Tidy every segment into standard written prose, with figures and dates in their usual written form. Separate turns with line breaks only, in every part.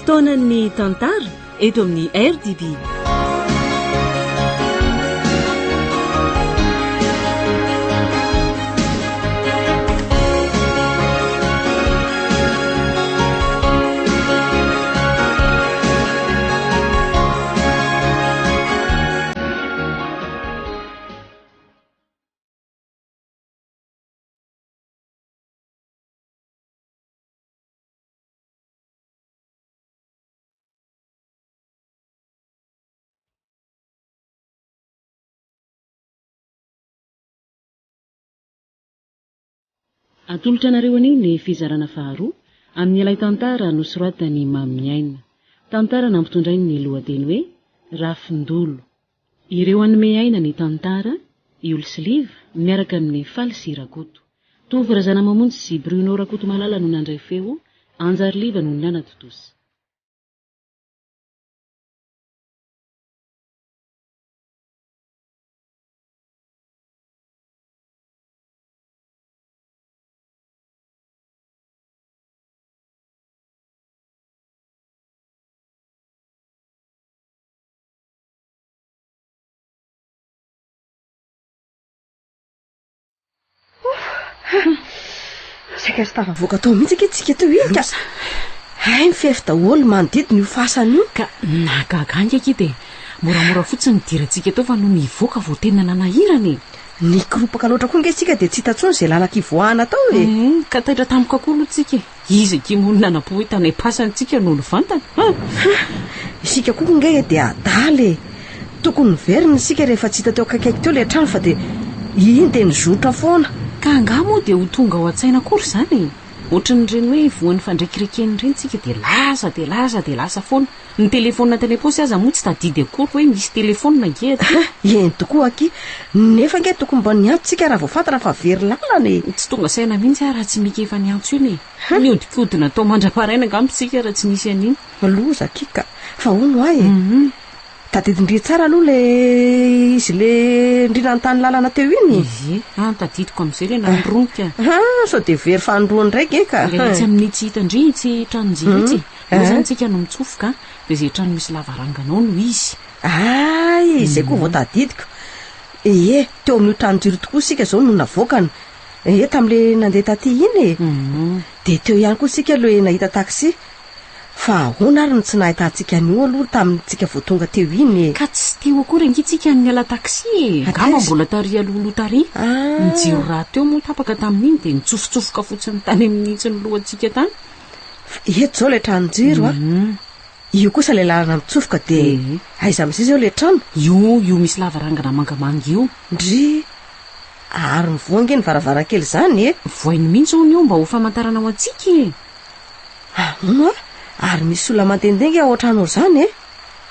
Fotoanan'ny tantara eto amin'ny RDB.
Atolotra anareo anio ny fizarana faharoa amin'ilay tantara nosoratan'i Maminiaina. Tantara nampitondrainy ny lohateny hoe Rafindolo. Ireo hanome aina ny tantara, i Olsiliva, miaraka amin'i Faly sy Rakoto. Tovo Razanamamonjy sy Bruno Rakotomalala no nandray feo, Anjariliva no nanatontosa.
Saika tsy tafavoaka tao mihitsy ange tsika teo iny ka. Hay mifefy daholo ny manodidina io fasana io.
Ka nahagaga ahy akia dia moramora fotsiny nidirantsika tao fa nony hivoaka vao tena nanahirana e.
Nikoropaka loatra koa ange tsika dia tsy hita intsony izay lalan-kivoahana tao e.
Ka taitra tampoka koa aloha tsika e. Iza akia moa no nanam-po hoe tany am-pasana tsika no nivantana?
Ha! Isika koa ange dia adala e! Tokony niverina isika rehefa tsy hita teo akaikaiky teo ilay trano fa dia iny dia nizotra foana.
Ka angaha moa dia ho tonga ao an-tsaina akory izany e? Ohatran'ireny hoe voan'ny fandrekirekena ireny tsika dia lasa dia lasa dia lasa foana. Ny telefaonina tany am-paosy aza moa tsy tadidy akory hoe misy telefaonina ange aty.
Eny tokoa akia. Nefa ange tokony mba niantso tsika raha vao fantatra fa very lalana e.
Tsy tonga saina mihitsy aho raha tsy Mika efa niantso iny e. Nihodinkodina tao mandra-paraina angamba isika raha tsy nisy an'iny.
Loza akia ka. Fa hono hoa e. Tadidin-dry tsara aloha le izy le ndry nanontany lalana teo iny e.
Ie, ah tadidiko amin'izay le nanoronika.
Ah, sao dia very fanindroany indray nge ka.
Ilay etsy amin'ny tsy hita ndry itsy tranon-jiro itsy e. Eo izany tsika no mitsofoka dia izay trano misy lavarangana ao no izy.
Hay, izay koa vao tadidiko. Ie, teo amin'io tranon-jiro tokoa isika izao no navoakana. Ie, tamin'ilay nandeha taty iny e. Dia teo ihany koa isika ilay nahita taxi. Fa ahoana ary no tsy nahitantsika an'io aloha tamintsika vao tonga teo iny e?
Ka tsy teo akory ange tsika no niala taxi e! Angamba mbola tary alohaloha tary. Ny jiro rahateo moa tapaka tamin'iny dia nitsofotsofoka fotsiny tany amin'ny hitsin'ny lohantsika tany.
Fa eto izao ilay tranon-jiro a! Io kosa ilay lalana mitsofoka dia aiza amin'izay izao ilay trano?
Io, io misy lavarangana mangamanga io.
Ndry! Ary mivoha ange ny varavarankely izany e!
Vohainy mihitsy hono io mba ho famantarana ho antsika e!
Ahoana? Ary misy olona mandehandeha ange ao an-trano ao izany e!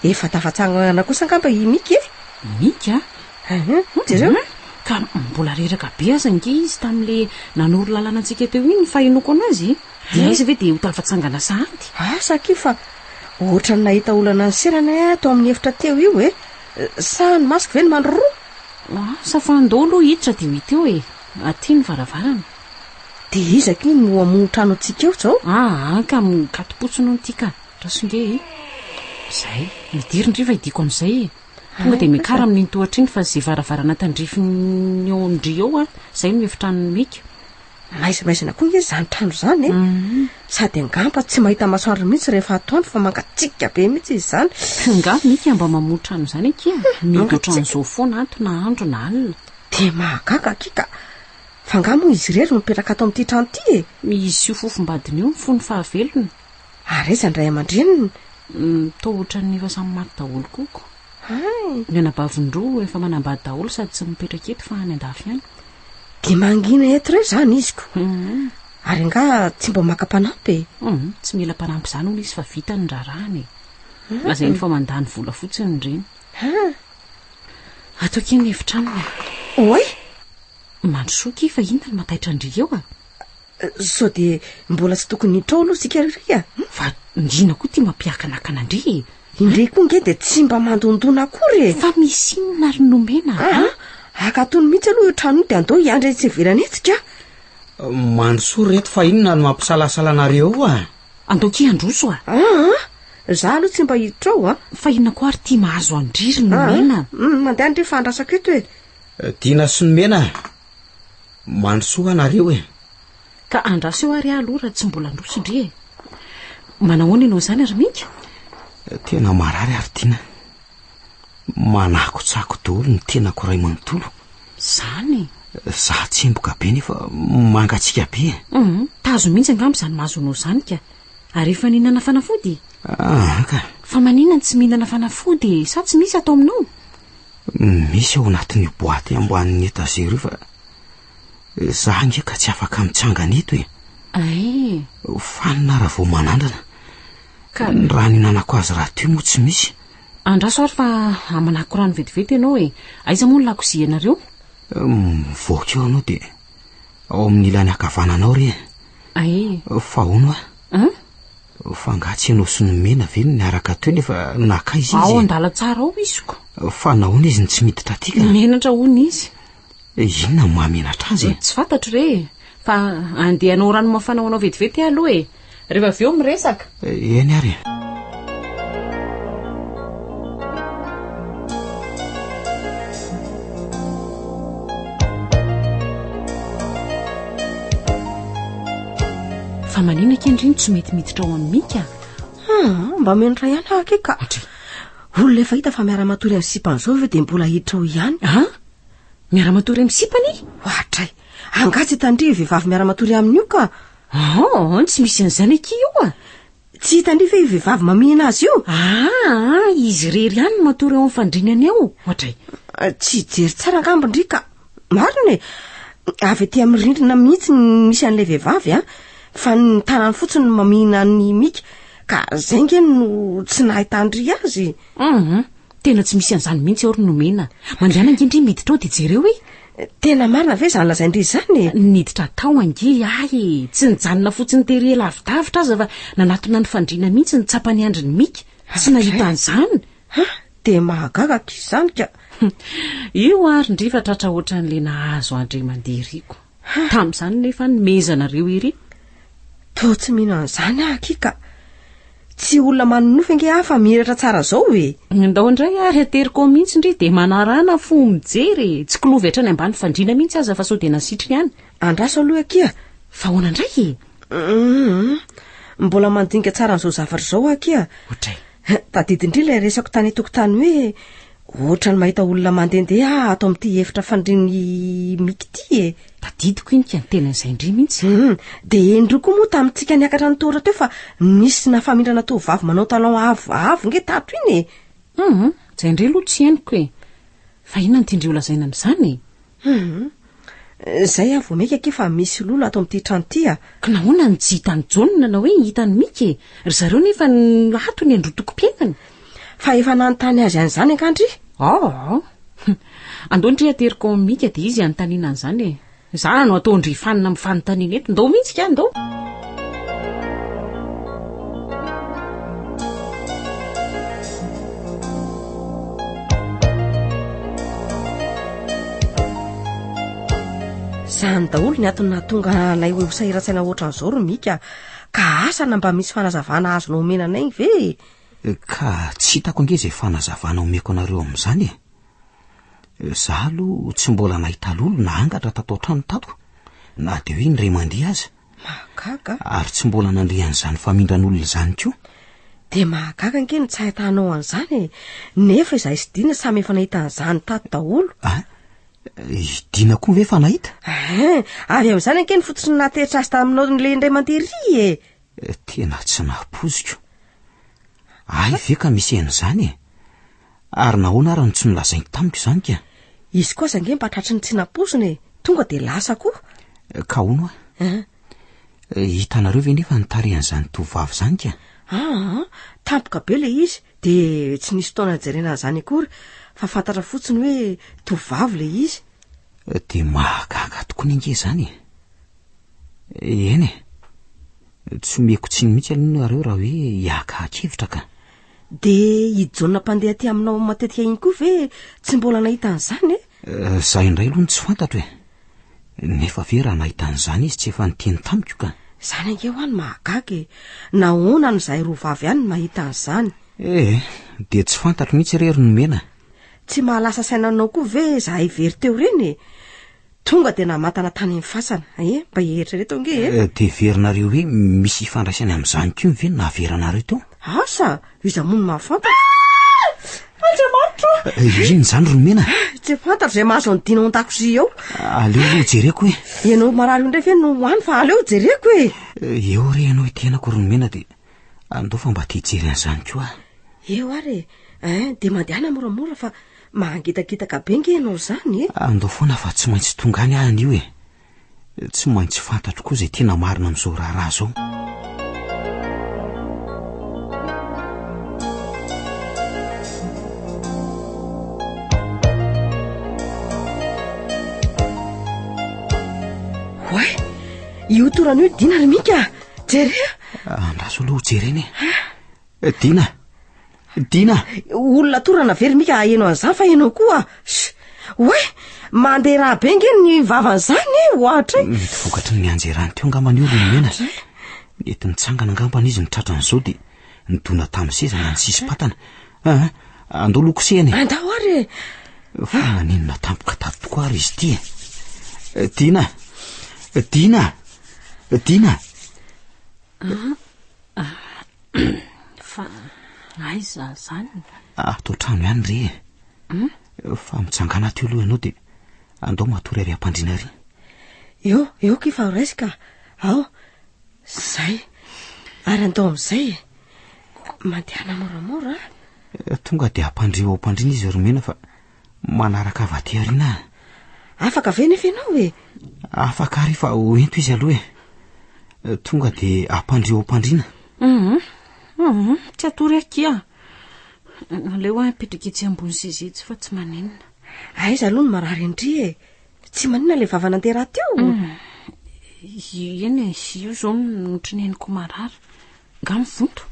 Efa tafatsangana kosa angamba i Mika e!
Mika?
Hum, jereo.
Ka mbola reraka be aza ange izy tamin'ilay nanoro lalana antsika teo iny ny fahenoako anazy e! Dia aiza ve dia ho tafatsangana sahady?
Asa akia fa ohatran'ny nahita olana niserana aho tao amin'ny efitra teo io e! Sa ny masoko ve no mandroroa?
Asa fa andao aloha hiditra dia ho hita eo e! Aty ny varavarana.
Dia iza akia no hamoha trano antsika eo izao?
Aa ka mikatom-potsiny hono ity ka! Raso nge e! Izay, midira ndry fa hidiako amin'izay e! Tonga dia miakara amin'iny tohatra iny fa izay varavarana tandrifin'ny eo amin-dry eo an, izay no efitranon'i Mika.
Maizimaizina koa nge izany trano izany e! Sady angamba tsy mahita masoandro mihitsy rehefa atoandro fa mangatsiaka be mihitsy izy izany.
Nga Mika mba mamoha trano izany akia? Mihidy ohatran'izao foana ato na andro na alina.
Dia mahagaga akia ka! Fa nga moa izy irery no mipetraka ato amin'ity trano ity e?
Izy sy io fofombadiny io fony fahavelony.
Ary aiza ny ray aman-dreniny?
Toa ohatran'ny efa samy maty daholo koa ko.
Hay!
Ny anabavin-droa efa manambady daholo sady tsy mipetraka eto fa any an-dafy any.
Dia mangina eto irery izany izy ko. Ary angaha tsy mba maka mpanampy e?
Tsy mila mpanampy izany hono izy fa vitany ny raharahany e. Lazainy fa mandany vola fotsiny ireny. Ato akia ny efitranony a.
Oay!
Mandrosoa akia fa inona no mataitra an-dry eo a?
Sao dia mbola tsy tokony hiditra ao aloha isika ry a?
Fa inona koa ity mampiakanakana an-dry e?
Indray koa ange dia tsy mba mandondona akory e!
Fa misy inona ary nomena a?
Aa! Akatony mihitsy aloha io trano io dia andao hiandry etsy ivelany etsy ka!
Mandrosoa ry reto fa inona no mampisalasala anareo eo a?
Andao akia handroso a!
Aa! Za aloha tsy mba hiditra ao a.
Fa inona koa ary ity mahazo an-dry ry Nomena?
Mandeha ndry fa andrasako eto e.
Dina sy Nomena a! Mandrosoa anareo e!
Ka andraso eo ary aho aloha raha tsy mbola handroso ndry e! Manahoana ianao izany ry Mika?
Tena marary aho ry Dina. Manakotsako daholo ny tenako iray manontolo.
Izany e?
Za tsemboka be nefa mangatsiaka be e.
Hum, tazo mihitsy angamba izany mahazo anao izany ka. Ary efa nihinana fanafody?
Ah, ka.
Fa maninona no tsy mihinana fanafody e? Sa tsy misy ato aminao?
Misy ao anatin'io boaty ambanin'ny etazera io fa za ange ka tsy afaka mitsangana eto e.
Ay.
Fanina raha vao manandrana.
Ka.
Ny rano ihinanako azy rahateo moa tsy misy.
Andraso ary fa hamanako rano vetivety ianao e. Aiza moa ny lakozianareo?
Mivoaka eo ianao dia ao amin'ny ilany ankavananao re.
Ay.
Fa hono aho.
An?
Fa angaha tsy ianao sy Nomena ve no niaraka teo nefa naka aiza izy?
Ao an-dalantsara ao iziko.
Fa nahoana izy no tsy miditra aty ka?
Menatra hono izy.
Inona no mahamenatra azy e?
Tsy fantatro re e. Fa andeha hanao rano mafana ho anao vetivety aho aloha e. Rehefa avy eo miresaka.
Eny ary e.
Fa manina akia ndry no tsy mety miditra ao amin'i Mika?
Ah, mba menatra ihany aho akia ka. Olona efa hita fa miara-matory amin'ny sipany izao ve dia mbola hiditra ao ihany?
Ah? Miara-matory amin'ny sipany?
Ohatray. Angaha tsy hitan-dry io vehivavy miara-matory aminy io ka?
Oh, tsy misy an'izany akia io a!
Tsy hitan-dry ve io vehivavy mamihina azy io?
Ah, izy irery ihany no matory ao amin'ny fandrinany ao. Ohatray.
Tsy hijery tsara angamba ndry ka. Marina e! Avy aty amin'ny rindrina mihitsy ny misy an'ilay vehivavy a! Fa ny tanany fotsiny no mamihina an'i Mika. Ka izay nge no tsy nahitan-dry azy.
Hum, tena tsy misy an'izany mihitsy ao ry Nomena. Mandehana ange ndry miditra ao dia jereo e!
Tena marina ve izany lazain-dry izany e?
Niditra tao ange ahy e! Tsy nijanona fotsiny tery lavidavitra aza fa nanatona ny fandriana mihitsy nitsapa ny andrin'i Mika. Tsy nahita an'izany.
Ha! Dia mahagaga akia izany ka!
Io ary ndry fa tratra ohatran'ilay nahazo Andriamandiriko. Tamin'izany nefa nomezanareo ery.
Toa tsy mino an'izany aho akia ka! Tsy olona manonofy ange aho fa mihiratra tsara zao e!
Ndao indray ary ateriko ao mihitsy ndry dia manarana fo mijery e! Tsy kilovy hatrany ambany fandriana mihitsy aza fa sao dia nasitriny any.
Andraso aloha akia!
Fa ahoana indray e?
Hum, mbola mandinika tsara an'izao zavatra izao aho akia.
Ohatray.
Tadidy ndry ilay resako tany an-tokotany hoe ohatran'ny mahita olona mandehandeha aho ato amin'ity efitra fandrian'i Miky ity e.
Tadidiko iny ka ny tena izay ndry mihitsy.
Hum, dia eny roa koa moa tamintsika niakatra ny tohatra teo fa nisy nafamindrana tovovavy manao talon avo avo nge tato iny e.
Hum, izay ndry aloha tsy henoko e. Fa inona no tian-dry holazaina amin'izany e?
Hum, izay aho vao maika akia fa misy lolo ato amin'ity trano ity a.
Ka nahoana no tsy hitan'i Jaona na hoe hitan'i Mika e? Ry zareo nefa ato ny androtokom-piainana.
Fa efa nanontany azy an'izany angaha ndry?
Aa! Andao ndry ateriko ao amin'i Mika dia izy hanontaniana an'izany e. Za no ataon-dry fanina amin'ny fanontaniana eto. Ndao mihitsy ka, ndao.
Izany daholo ny antony nahatonga anay ho sahiran-tsaina ohatran'izao ry Mika. Ka asa na mba misy fanazavana azonao omena anay ve e?
Ka tsy hitako ange izay fanazavana omeko anareo amin'izany e. Za aloha tsy mbola nahita lolo na angatra tato an-trano tato, na dia hoe indray mandeha aza.
Mahagaga.
Ary tsy mbola nandre an'izany famindran'olona izany koa.
Dia mahagaga ange ny tsy ahitanao an'izany e. Nefa izahay sy Dina samy efa nahita an'izany tato daholo.
Ah, i Dina koa ve efa nahita?
Ein, avy amin'izany ange ny fototry ny nahateritra azy taminao ilay indray mandeha ery e.
Tena tsy nahapoiziko. Hay ve ka misy an'izany e? Ary nahoana ary no tsy nolazainy tamiko izany ka?
Izy koa aza ange mba tratry ny tsy nampoizina e! Tonga dia lasa koa.
Ka hono hoa?
An?
Hitanareo ve nefa ny tarehan'izany tovovavy izany ka?
Aa, tampoka be ilay izy dia tsy nisy fotoana nijerena an'izany akory fa fantatra fotsiny hoe tovovavy ilay izy.
Dia mahagaga tokoa ange izany e! Eny e! Tsy omeko tsiny mihitsy aloha nareo raha hoe hiaka-kevitra ka.
Dia i Jaona mpandeha aty aminao matetika iny koa ve tsy mbola nahita an'izany
e? Izaho indray aloha no tsy fantatro e. Nefa ve raha nahita an'izany izy tsy efa niteny tamiko ka.
Izany ange hoa no mahagaga e! Nahoana no izahay roa vavy ihany no mahita an'izany?
Eh, dia tsy fantatro mihitsy re ry Nomena.
Tsy mahalasa saina anao koa ve izahay very teo ireny e? Tonga dia namantana tany amin'ny fasana. Eh, mba eritrereto ange e!
Eh, dia heverinareo hoe misy ifandraisany amin'izany koa ve ny nahaveranareo teo?
Asa! Iza moa no mahafantatra? Andriamanitra
ô! Eh, inona izany ry Nomena?
Tsy fantatro izay mahazo an'i Dina ao an-dakozia ao.
Aleo aloha jereko e.
Ianao marary io indray ve no ho any fa aleo jereko e.
Eh, eo re ianao itenako ry Nomena dia andao fa mba te hijery an'izany koa aho.
Eo ary e. Hein, dia mandehana moramora fa mangitakitaka be nge ianao izany e.
Andao foana fa tsy maintsy tonga any aho anio e. Tsy maintsy fantatro koa izay tena marina amin'izao raharaha izao.
Oay! Io torana io Dina ry Mika! Jereo!
Andraso aloha ho jerena e. Dina! Dina!
Olona torana ve ry Mika haheno an'izany fa ianao koa? Oay! Mandeha rà be nge ny vavan'izany e, ohatra
e! Mety vokatry ny nianjerany teo angambany io ry Nomena. Nety nitsangana angambany izy no tratran'izao dia nidona tamin'ny seza na ny sisim-patana. Ah, andao aloha kosehana
e! Andao ary e!
Fa naninona tampoka tato tokoa ary izy ity e? Dina! Dina! Dina!
Fa aiza zany?
Ato an-trano ihany re e. Hmm? Fa mitsangana ato aloha ianao dia andao matory ary ampandriana ary.
Eo, eo ky fa raisy ka. Ao. Zay. Ary andao amin'izay e. Mandehana moramora.
Eh, tonga dia ampandrio ao am-pandriana izy ry Mena fa manaraka avy aty aoriana aho.
Afaka ve nefa ianao e?
Afaka ary fa ho ento izy aloha e. Eh, tonga dia ampandrio ao am-pandriana.
Mhm. Mhm. Tsy hatory akia. Aleo aho hipetraka etsy ambony seza etsy fa tsy maninona.
Aiza aloha no marary an-dry e? Tsy maninona ilay vava nandeha raha teo?
Mm. Eny e, io izao no notrineniko marary. Nga mivonto?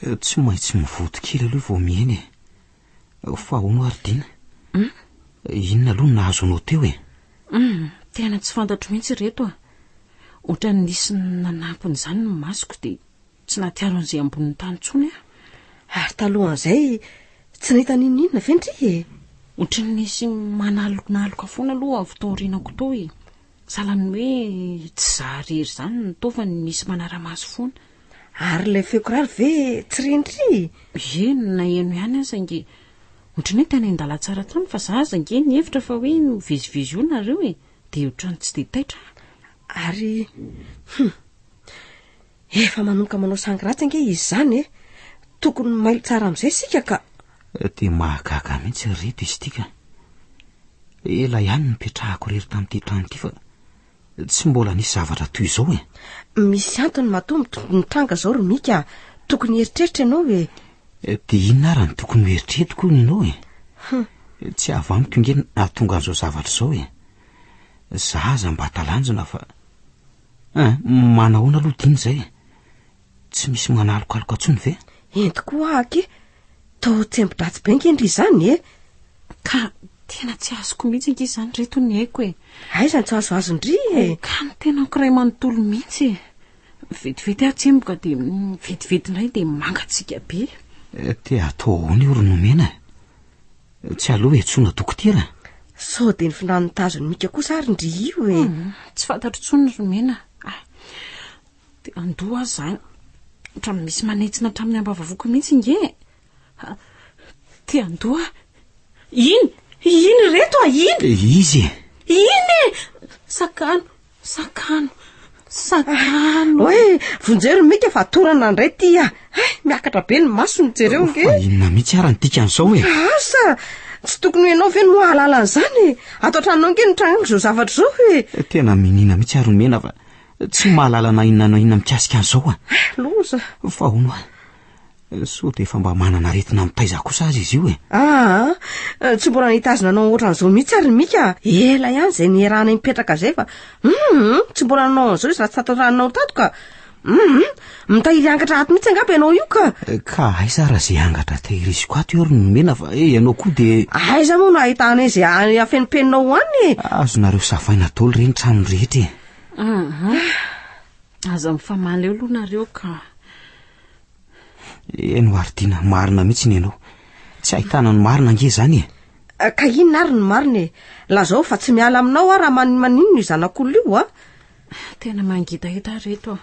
Eh, tsy maintsy mivonto kely aloha vao mihena e. Fa hono ary Dina?
Hmm?
Inona aloha no nahazo anao teo e?
Hmm, tena tsy fantatro mihitsy ireto a. Ohatran'ny nisy nanampiny izany ny masoko dia tsy nahatsiaro an'izay ambonin'ny tany intsony aho.
Ary talohan'izay tsy nahita n'inon'inona ve ndry e?
Ohatran'ny nisy manalonaloka foana aloha avy tao aorianako tao e. Sahalan'ny hoe tsy za irery izany no tao fa misy manara-maso foana.
Ary ilay feo kiraro ve tsy re ndry?
Eny, naheno ihany aho saingy ohatran'ny hoe tany an-dalantsara tany fa za aza ange nihevitra fa hoe mivezivezy eo nareo e, dia ohatran'ny tsy dia taitra aho.
Ary hum. Efa manomboka manao sangy ratsy ange izy izany e! Tokony mailo tsara amin'izay isika ka!
Dia mahagaga mihitsy ry reto izy ity ka! Ela ihany nipetrahako irery tamin'ity trano ity fa tsy mbola nisy zavatra toy izao e!
Misy antony matoa mitranga izao ry Mika a! Tokony hieritreritra ianao e!
Dia inona ary no tokony hoeritreretiko hono ianao e? Tsy avy amiko ange no nahatonga an'izao zavatra izao e! Za aza mba talanjona fa Hein, manahoana aloha Dina izay e? Tsy misy manalokaloka intsony ve?
Ento koa aho aky. Toa tsembo-dratsy be ange ndry izany e!
Ka tena tsy azoko mihitsy ange izany reto ny aiko e!
Aiza no tsy azoazon-dry e?
Ka ny tenako iray manontolo mihitsy e! Vetivety aho tsemboka dia vetivety indray dia mangatsiaka be.
Te hatao ahoana io ry Nomena e? Tsy aleo iantsoana dokotera?
Sao dia ny filàn'ny tazon'i Mika kosa ary ndry io e?
Tsy fantatro intsony ry Mena a! Dia andoha aho izany. Ohatran'ny misy manentsina hatramin'ny ambavavoko mihitsy nge e! Te handoa aho. Iny! Iny ireto a! Iny!
Izy e!
Iny e! Sakano! Sakano! Sakano!
Oay! Vonjeo ry Mika fa torana indray ity ah! Hay! Miakatra be ny masony, jereo ange!
Fa inona mihitsy ary ny dikan'izao e?
Asa! Tsy tokony ho ianao ve no hahalala an'izany e? Ato an-tranonao ange no nitrangako izao zavatra izao e!
Tena miniana mihitsy ary omena fa tsy mahalala na inona na inona mikasika an'izao ah!
Loza!
Fa hono ah! Sao dia efa mba manana aretina mitaiza kosa aza izy io e?
Aa, tsy mbola nahita azy nanao ohatran'izao mihitsy ary Mika a! Ela ihany izay niarahanay nipetraka izay fa hum, tsy mbola nanao an'izao izy raha tsy tato an-tranonao tato ka! Hum, mitahiry angatra ato mihitsy angamba ianao io ka!
Ka aiza ary izay angatra tehiriziko ato io ry Nomena fa eh, ianao koa dia...
Aiza moa no ahitana izay afenimpeninao any e?
Azonareo savaina daholo re ny trano rehetra e!
Aza mifamaly eo aloha nareo ka.
Eny ho ary Dina, marina mihitsy ny anao. Tsy ahitana ny marina ange izany e.
Ka inona ary ny marina e? Lazao fa tsy miala aminao aho raha manimaninona io zanak'olona io a!
Tena mangetaheta aho reto a!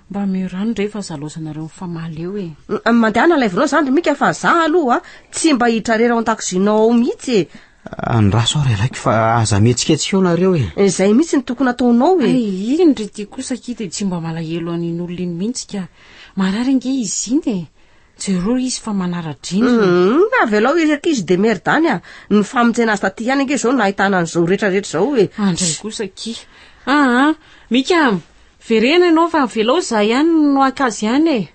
Mba omeo rano re fa za laozanareo mifamaly eo e!
Mandehana alaivinao izany ry Mika fa za aloha tsy mba hiditra irery ao an-dakozianao ao mihitsy e!
Andraso aho ry Alaiko fa aza mihetsiketsika eo nareo e!
Izay mihitsy no tokony ataonao e!
Hay, iny ry ty kosa akia dia tsy mba malahelo an'iny olona iny mihitsy ka! Marary ange izy iny e! Jereo izy fa manara-drindrina.
Humm, avelao izy akia izy demerde any a! Ny famonjena azy taty ihany ange izao no nahitana an'izao rehetra rehetra izao e!
Andray kosa akia. Aa, Mika a! Vereno ianao fa avelao izaho ihany no haka azy ihany e!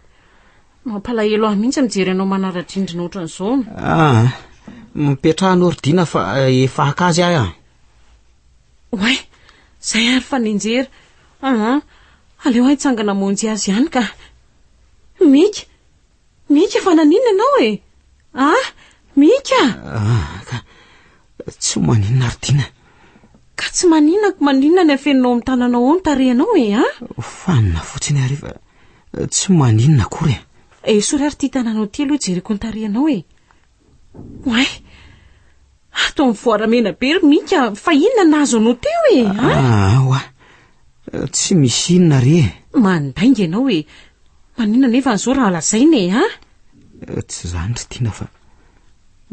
Mampalahelo ahy mihitsy mijery anao manara-drindrina ohatran'izao.
Aa, mipetraha anao ry Dina fa efa haka azy aho a!
Oay, izay ary fa nianjera. Aa, aleo aho hitsangana hamonjy azy ihany ka. Mika! Mika fa naninona ianao e? Ah! Mika!
Ah, ka tsy maninona ry Dina.
Ka tsy maninona ko maninona ny afeninao amin'ny tananao ao ny tarehinao e, ah?
Fanina fotsiny ary fa tsy maninona akory e.
Esory ary ity tananao ity aloha jereko ny tarehinao e. Oay! Ato amin'ny voaramena be ry Mika, fa inona nahazo anao teo e?
Ah, oa. Tsy misy inona re e.
Mandainga ianao e. Maninona nefa an'izao raha lazaina e, a?
Tsy izany ry Tiana fa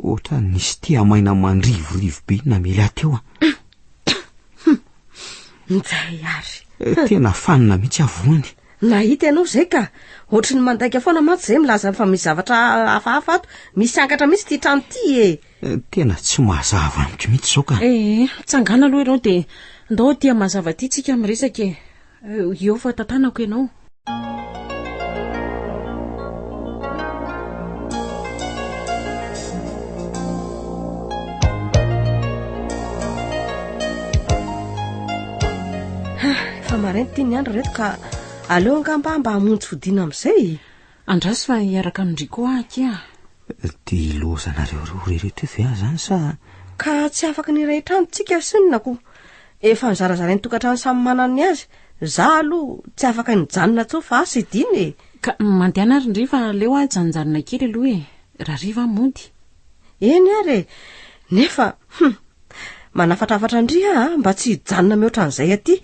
ohatran'ny nisy tehamaina mandrivorivo be namely ahy teo a.
Njay ary.
Tena fanina mihitsy aho voany.
Nahita ianao izay ka! Ohatry ny mandainga foana mantsy izay milaza fa misy zavatra hafahafa ato. Misy angatra mihitsy ity trano ity e!
Tena tsy mazava amiko mihitsy izao ka.
Ee, mitsangàna aloha ianao dia ndao aty amin'ny mazava aty tsika miresaka e. Eo fa tantanako ianao.
Efa maraina ity ny andro reto ka aleo angamba mba hamonjy fodiana amin'izay e.
Andraso fa hiaraka amin-dry koa aho akia.
Dia ilaozanareo roa re reto eo ve aho izany sa?
Ka tsy afaka ny iray trano tsika sinona ko. Efa nozarazarain'ny tokantrano samy manana ny azy. Za aloha tsy afaka ny hijanona intsony fa asa i Dina e.
Ka mandehana ary ndry fa aleo aho hijanonjanona kely aloha e. Rahariva aho mody.
Eny ary e! Nefa, hum! Manafatrafatra an-dry aho a, mba tsy hijanona mihoatra an'izay aty.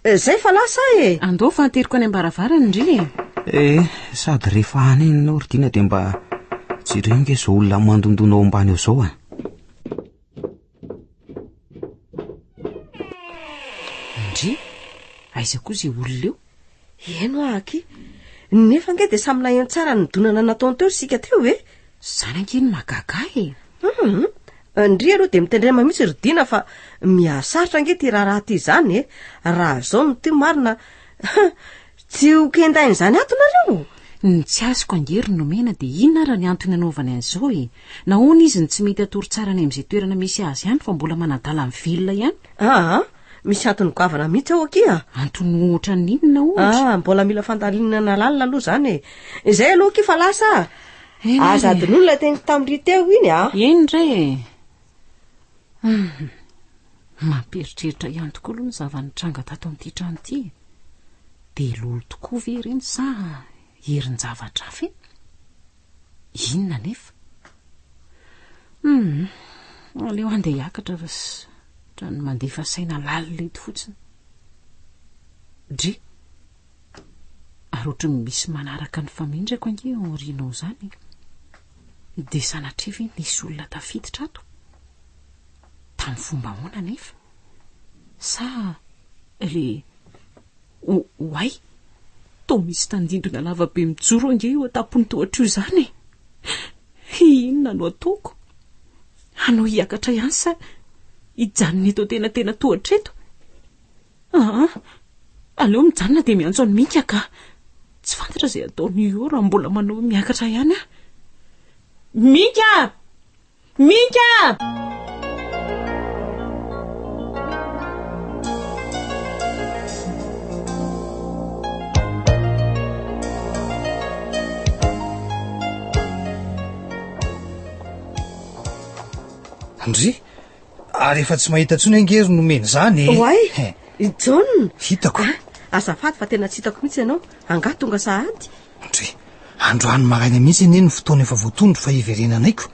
Zay fa lasa aho e!
Andao fa ateriko any am-baravarana ndry e!
Eh, sady rehefa any iny ianao ry Dina dia mba jereo ange izao olona mandondona ao ambany ao izao a!
Ndry, aiza koa izay olona eo?
Eny hoa aky. Nefa ange dia samy naheno tsara ny donana nataony teo isika teo e!
Izany ange no mahagaga ahy e!
Hum! Ndry aloha dia mitendrema mihitsy ry Dina fa mihasarotra ange ity raharaha ity izany e! Raha izao no ity marina tsy ho kendain'izany ato nareo!
Ny tsy azoko ange ry Nomena dia inona ara ny antony anaovany an'izao e? Nahoana izy no tsy mety hatory tsara any amin'izay toerana misy azy any fa mbola manadala ny velona ihany?
Aa! Misy antony goavana mihitsy ao akia a!
Antony ohatran'ny inona ohatra?
Ah, mbola mila fandalinana lalina aloha izany e! Izay aloha akia fa lasa a!
Eny
Aza
ary e!
adinoina ilay teniko tamin-dry teo iny a!
Eny re e! Hum, mampieritreritra ihany tokoa aloha ny zava-nitranga tato amin'ity trano ity e! Dia lolo tokoa ve ireny sa herin-javatra hafa e? Inona anefa? Hum, aleo handeha hiakatra fa ohatran'ny mandefa saina lalina eto fotsiny. Dry! Ary ohatran'ny misy manaraka ny famindrako ange ao aoriana ao izany e. Dia sanatria ve nisy olona tafiditra ato? Tamin'ny fomba ahoana anefa? Sa le Oay! Toa misy tandindona lava be mijoro ange eo an-tampon'ny tohatra io izany e! Inona no ataoko? Hanohy hiakatra ihany sa hijanona eto antenantena tohatra eto? Aa! Aleo mijanona dia miantso an'i Mika ka! Tsy fantatra izay ataon'io eo raha mbola manohy miakatra ihany aho. Mika! Mika!
Ndry, ary efa tsy mahita intsony ange ry nomena izany e.
Oay, i Jaona.
Hitako.
Ah, Azafady fa tena tsy hitako mihitsy ianao. Angaha tonga sahady?
Ndry, androany maraina mihitsy anie ny fotoana efa voatondro fa hiverenanay ko.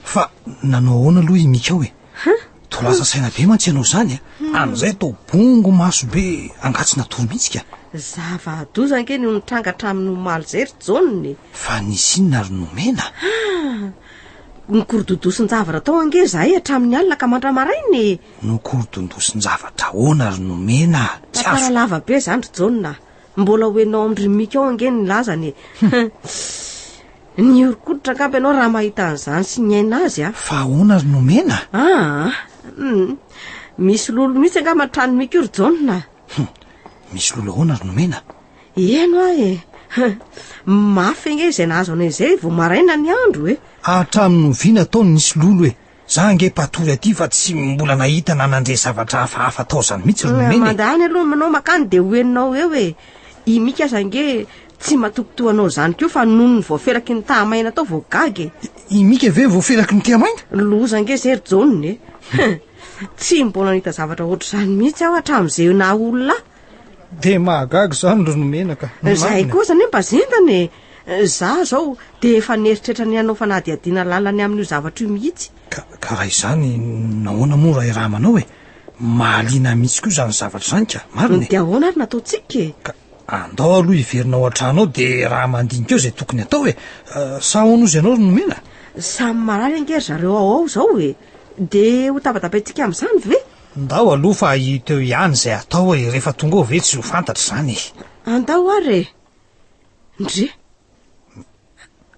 Fa nanao ahoana aloha i Mika ao e? Toa lasa saina be mantsy ianao izany a! Amin'izay toa bongo maso be, angaha tsy natory mihitsy ka?
Zava-doza ange no nitranga hatramin'ny omaly izay ry Jaona e!
Fa nisy inona ry Nomena?
Ah! Nikorodondosin-javatra tao ange izahay hatramin'ny alina ka mandra-maraina e!
Nokorodondosin-javatra ahoana ry Nomena?
Tsy azo. Tantara lava be izany ry Jaona a! Mbola ho enao amin-dry Mika ao ange ny lazany e! Nihoron-koditra angamba ianao raha mahita an'izany sy niaina azy a!
Fa ahoana ry Nomena?
Aa! Misy lolo mihitsy angamba ny tranon'i Mika io ry Jaona a!
Hum! Misy lolo ahoana ry Nomena?
Eny hoa e! Mafy ange izay nahazo anay izay vao maraina ny andro e!
Hatramin'ny oviana tao no nisy lolo e? Za ange mpatory aty fa tsy mbola nahita na nandre zavatra hafahafa tao zany mihitsy ry Nomena e!
Mandany aloha manao makany dia ho henonao eo e! I Mika aza ange tsy matoky toa anao izany koa fa nony voafelaky ny tehamaina tao vao gaga e!
I Mika ve voafelaky ny tehamaina?
Loza ange izay ry Jaona e! Tsy mbola nahita zavatra ohatr'izany mihitsy aho hatramin'izay naha olona ahy.
Dia mahagaga izany ry Nomena ka!
Izahay koa aza anie mba zendana e! Izaho izao dia efa nieritreritra ny hanao fanadihadiana lalina ny amin'io zavatra io mihitsy.
Ka, ka raha izany, nahoana moa raha iraha-manao e? Mahaliana mihitsy koa izany zavatra izany ka, marina e!
Dia ahoana ary no ataontsika e?
Ka, andao aloha hiverina ao an-trano ao dia raha mandinika eo izay tokony hatao e! Sa ahoana ozy ianao ry Nomena?
Samy marary ange ry zareo ao ao izao e! Dia ho tabatabaintsika amin'izany ve?
Ndao aloha fa hita eo ihany izay hatao e! Rehefa tonga ao ve tsy ho fantatra izany e!
Andao ary e! Ndry!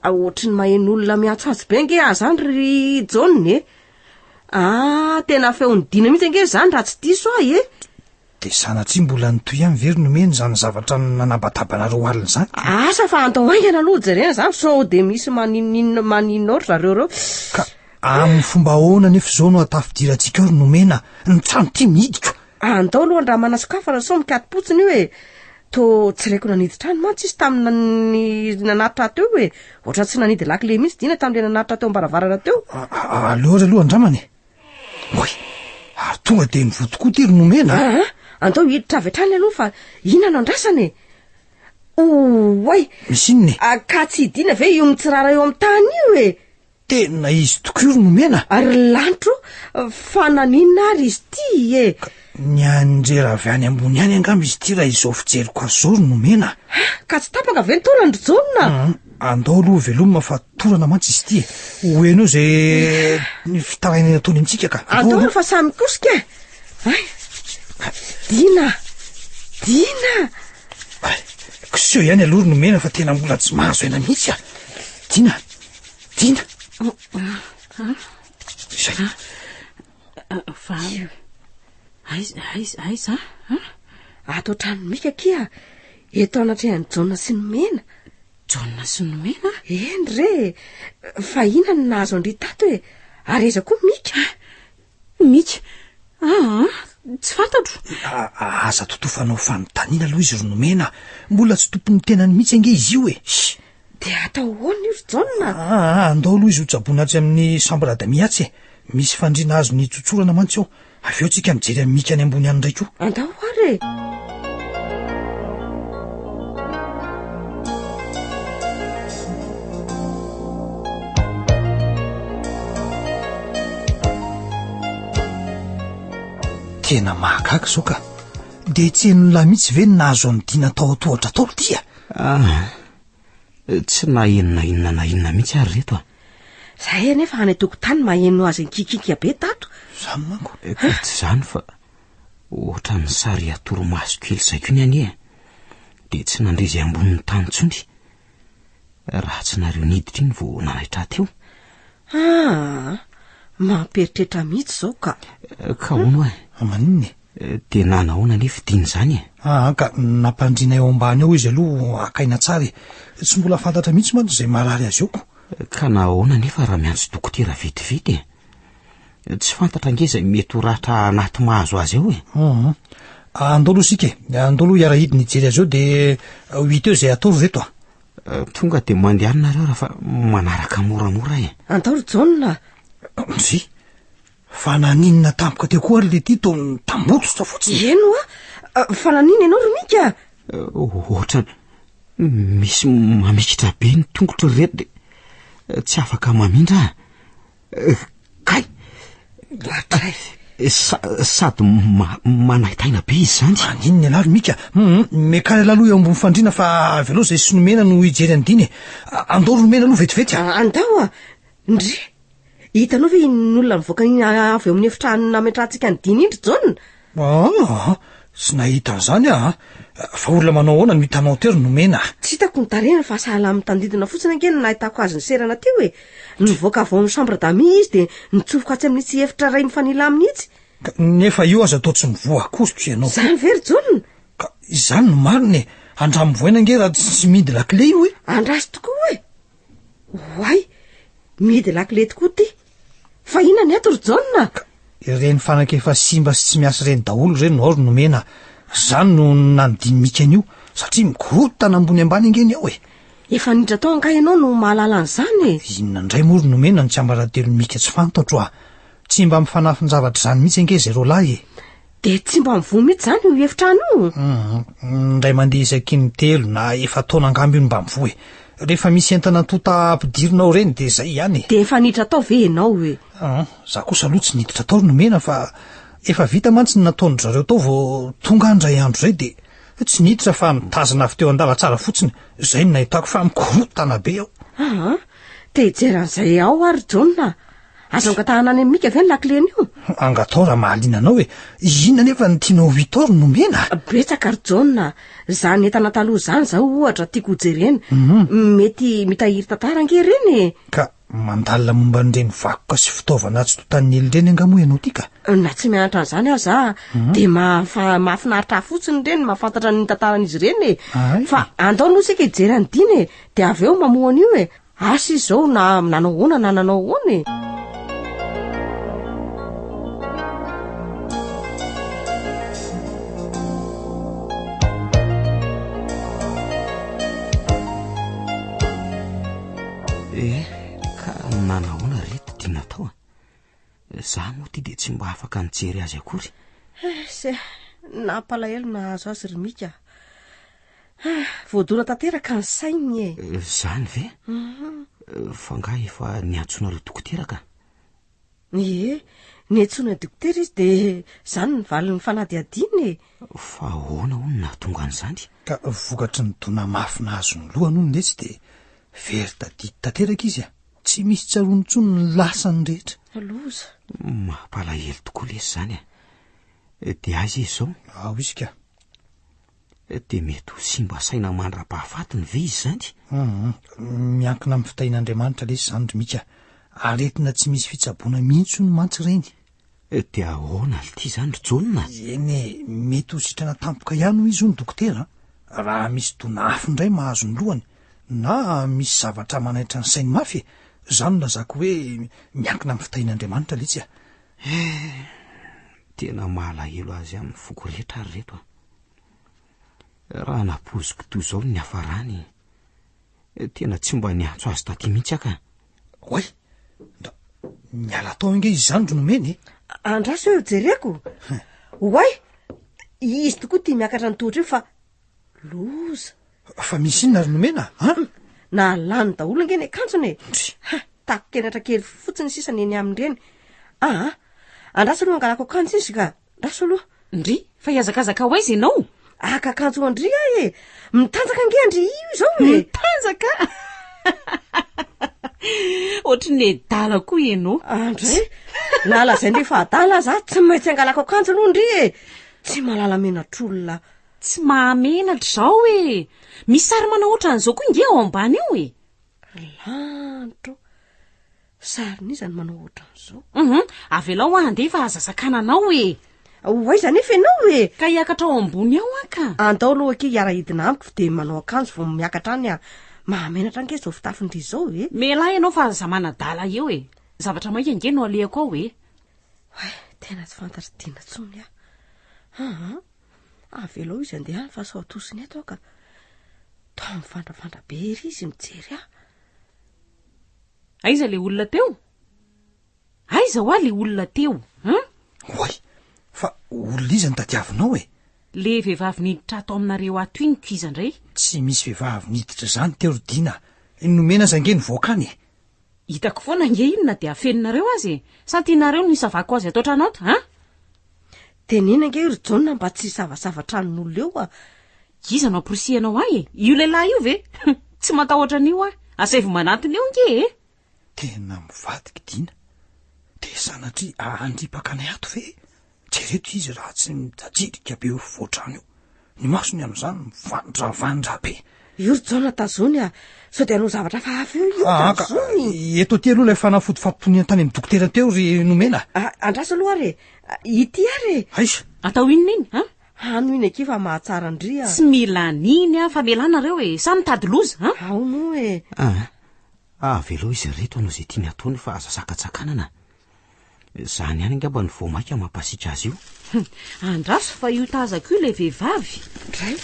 Ohatry ny maheno olona miantsoantso be ange aho izany ry Jaona e! Ah, tena feon'i Dina mihitsy ange izany raha tsy diso aho e!
Dia sanatria mbola nitohy ihany ve ry Nomena izany zavatra nanabatabanareo alina izany?
Asa fa andao haingana aloha jerena izany sao dia misy maninoninona maninona ao ry zareo ireo.
Ka amin'ny fomba ahoana anefa izao no hatafidirantsika ao ry Nomena? Ny trano ity mihidiko!
Andao aloha andramana sokafana sao mikato-potsiny io e! Toa tsy raiko nanidy trano mantsy izy tamin'ny nanatitra ahy teo e! Ohatran'ny tsy nanidy lakile mihitsy Dina tamin'ilay nanatitra teo am-baravarana teo.
Aleo ary aloha andramana e! Oay! Ary tonga dia nivoa tokoa ity ry Nomena a!
Aa! Andao hiditra avy hatrany aloha fa inona no andrasana e! Oay!
Misy inona e?
Ka tsy i Dina ve io mitsirara eo amin'ny tany io e!
Tena izy tokoa io ry Nomena
a! Ry lanitro, fa naninona ary izy ity e?
Ka nianjera avy any ambony any angamba izy ity raha izao fijeriko azy izao ry Nomena a!
Ka tsy tapaka ve ny taolany ry Jaona?
Hum, andao aloha velomina fa torana mantsy izy ity e! Ho heno eo izay fitarainana ataony amintsika ka!
Andao aloha fa samy mikosika e! Ay! Dina! Dina!
Ay, koseho ihany aloha ry Nomena fa tena mbola tsy mahazo aina mihitsy a! Dina! Dina! Izay.
Fa aiza, aiza, aiza?
Ato an-tranon'i Mika akia, eto anatrehan'i Jaona sy Nomena.
Jaona sy Nomena?
Eny re, fa inona no nahazo an-dry tato e? Ary aiza koa Mika?
Mika? Aa, tsy fantatro.
Aza totofanao fanontaniana aloha izy ry Nomena. Mbola tsy tompon'ny tenany mihitsy ange izy io e.
Dia atao ahoana io ry Jaona?
Aa, andao aloha izy hotsaboina atsy amin'ny chambre d'amis atsy e. Misy fandriana azony hitsotsorana mantsy ao. Avy eo tsika mijery an'i Mika any ambony any indray koa.
Andao ary e.
Tena mahagaga izao ka. Dia tsy henon'lah mihitsy ve ny nahazo an'i Dina tao an-tohatra tao ity a?
Ah, tsy naheno na inona na inona mihitsy ary reto a.
Zahay anefa any an-tokotany maheno azy nikikiaka be tato.
Izany manko.
Eh, ka tsy izany fa ohatran'ny sary torimaso kely izay koa ny anie. Dia tsy nandre izay ambonin'ny tany intsony. Raha tsy nareo niditra iny vao nanaitra ahy teo.
Ah, mampieritreritra mihitsy izao ka.
Eh, ka hono e.
Ah, maninona e?
Eh, dia nanahoana anefa Dina izany e?
Ah, ka nampandriana eo ambany eo izy aloha haka aina tsara e. Tsy mbola fantatra mihitsy mantsy izay marary azy eo ko.
Ka nahoana anefa raha miantso dokotera vetivety e? Tsy fantatra ange izay mety ho ratra anaty mahazo azy eo e.
Hum. Andao aloha isika e. Andao aloha hiara-hidina hijery azy eo dia ho hita eo izay atao ry reto a.
Eh, tonga dia mandeha any nareo raha fa manaraka moramora e.
Andao ry Jaona.
Ndry. Fa naninona tampoka teo koa ary le ty toa nitambotsitra fotsiny?
Eny hoa! Fa naninona ianao ry Mika?
Ohatrany misy mamikitra be ny tongotro ry reto dia tsy afaka mamindra aho. Kay!
Ohatray.
Sady manaintaina be izy izany.
Maninona ialahy ry Mika? Hum, miakara ialahy aloha eo ambony fandriana fa avelao izay sy nomena no hijery an'i Dina e. Andao ry nomena aloha vetivety
a. Andao a! Ndry! Hitanao ve iny olona nivoaka iny avy eo amin'ny efitrano nametrahantsika an'i Dina iny ry Jaona?
Aa! Tsy nahita an'izany aho a! Fa olona manao ahoana no hitanao teo ry Nomena a?
Tsy hitako ny tarehiny fa sahala amin'ny tandindona fotsiny ange no nahitako azy niserana teo e! Nivoaka avy ao amin'ny chambre d'amis izy dia nitsofoka atsy amin'itsy efitra iray mifanila aminy itsy.
Ka nefa io aza toa tsy mivoha akory ko ianao.
Izany ve ry Jaona?
Ka izany no marina e! Andramo vohaina ange raha tsy mihidy lakile io e!
Andraso tokoa e! Oay! Mihidy lakile tokoa ity! Fa inona ny ato ry Jaona?
Ka ireny fanaka efa simba sy tsy miasa ireny daholo ireny no ao ry Nomena a! Izany no nanodin'i Mika an'io, satria mikorontana ambony ambany ange ny ao e!
Efa niditra tao angaha ianao no mahalala an'izany e?
Inona indray moa ry Nomena no tsiambaratelon'i Mika tsy fantatro a! Tsy mba mifanafin-javatra izany mihitsy ange izay roalahy e!
Dia tsy mba mivoha mihitsy izany io efitrano io?
Hum, indray mandeha isaky ny telo na efa-taona angamba io no mba mivoha e. Rehefa misy entana tonta ampidirina ao ireny dia izay ihany e.
Dia efa niditra tao ve ianao e?
Hum, za kosa aloha tsy niditra tao ry Nomena fa efa vita mantsy ny nataon-dry zareo tao vao tonga aho indray andro izay dia tsy niditra fa nitazana avy teo an-dalantsara fotsiny, izay no nahitako fa mikorontana be ao.
Aa, te hijery an'izay ao aho ry Jaona a! Azo angatahana any amin'i Mika ve ny lakile-ny io?
Angatao raha mahaliana anao e! Inona anefa no tianao ho hita ao ry Nomena
a? Betsaka ry Jaona a! Izany entana taloha izany izao ohatra tiako hojerena. Mety mitahiry tantara ange ireny e!
Ka mandalina momba an'ireny vakoka sy fitaovana tsy tontan'ny ela ireny angaha moa ianao ity ka?
Na tsy mianatra an'izany aza aho, dia mahafinaritra ahy fotsiny ireny mahafantatra ny tantaran'izy ireny e! Fa andao aloha isika hijery an'i Dina e! Dia avy eo mamoha an'io e! Asa izy izao na nanao ahoana na nanao ahoana e!
Eh, ka nanahoana re ty Dina tao a? Za moa ty dia tsy mba afaka nijery azy akory.
Eh, se, nampalahelo nahazo azy ry Mika. Ah, voadona tanteraka ny sainy
e. Eh, zany ve? Mhm. Eh, fa nga efa niantsonareo dokotera ka?
Ie, niantsoana dokotera izy dia zany ny valin'ny fanadihadiana e.
Fa ahoana hono nahatonga an'izany?
Ka vokatry ny dona mafy nahazo ny lohany hono letsy dia very tadidy tanteraka izy a. Tsy misy tsaroany intsony ny lasany rehetra.
Loza.
Mampalahelo tokoa lesy izany e. Dia aiza izy izao?
Ao izy ka.
Dia mety ho simba saina mandra-pahafatiny ve izy izany?
Hum, miankina amin'ny fitahian'Andriamanitra lesy izany ry Mika. Aretina tsy misy fitsaboana mihitsy hono mantsy ireny.
Dia ahoana lty izany ry Jaona?
Eny e, mety ho sitrana tampoka ihany hoy izy hono dokotera a, raha misy dona afo indray mahazo ny lohany, na misy zavatra manaitra ny sainy mafy e, izany no lazako hoe miankina amin'ny fitahian'Andriamanitra letsy a.
Eh, tena malahelo azy amin'ny foko rehetra ary reto a. Raha nampoiziko toy izao ny niafarany, tena tsy mba niantso azy taty mihitsy aho ka.
Oay, nda niala tao ange izy izany ry Nomena e.
Andraso eo jereko. Oay, izy tokoa ity miakatra ny tohatra io fa Loza!
Fa misy inona ry Nomena an?
Nahalany daholo ange ny akanjony e!
Ndry!
Ha! Tako-kenatra kely fotsiny sisa ny eny aminy ireny. Aa! Andraso aloha hangalako akanjo izy ka! Andraso aloha!
Ndry! Fa hihazakazaka ho aiza ianao?
Haka akanjo ho an-dry aho e! Mitanjaka ange an-dry io izao e!
Mitanjaka? Ohatry ny adala koa ianao.
Andry! Na lazain-dry fa adala aza aho, tsy maintsy hangalako akanjo aloha ndry e! Tsy mahalala menatr'olona.
Tsy mahamenatra izao e! Misy sary manao ohatran'izao koa nge ao ambany ao e!
Ry lanitra ô! Sarin'iza no manao ohatran'izao?
Hum, avelao aho handeha fa aza sakanana ao e!
Ho aiza anefa ianao e?
Ka hiakatra ao ambony ao aho ka!
Andao aloha akia hiara-hidina amiko dia manao akanjo vao miakatra any aho. Mahamenatra ange izao fitafin-dry izao e!
Mialà ianao fa aza manadala eo e! Zavatra maika ange no alehako ao e!
Oay, tena tsy fantatr'i Dina intsony aho. Aa! Avelao izy handeha any fa sao atosiny eto aho ka. Toa mivandravandra be ery izy mijery ahy.
Aiza le olona teo? Aiza hoa le olona teo?
Olona iza no tadiavinao e?
Le vehivavy niditra ato aminareo ato iny k'iza indray?
Tsy misy vehivavy niditra izany teo ry Dina a! Nomena aza ange nivoaka any e!
Hitako foana ange iny na dia afeninareo aza e! Sa tianareo ny hisavako azy ato an-trano ato, an?
Teneno ange io ry Jaona mba tsy hisavasava tranon'olona eo a!
Iza no amporisihanao ahy e? Io lehilahy io ve? Tsy matahotra an'io aho. Asaivo manantona eo ange e!
Tena mivadika i Dina. Dia sanatria handripaka anay ato ve? Jereto izy raha tsy mitajirika be eo afovoan-trano eo. Ny masony amin'izany mivandravandra be.
Io ry Jaona tazony a! Sao dia hanao zavatra hafahafa eo io,
Ah, ka,
tazony!
eto aty aloha ilay fanafody fampitoniana tany amin'ny dokotera teo ry Nomena.
Ah, andraso aloha ary e! Ity ary e!
Aiza?
Atao inona iny, an?
Hano iny akia fa mahatsara an-dry a!
Tsy mila an'iny aho fa mialà nareo e! Sa mitady loza, an?
Ao moa e!
Ah, avelao izy ireto hanao izay tiany hataony fa aza sakantsakanana. Izany ihany angamba no vao mainka mampasiaka azy io.
Andraso fa io tazako io ilay vehivavy.
Dray.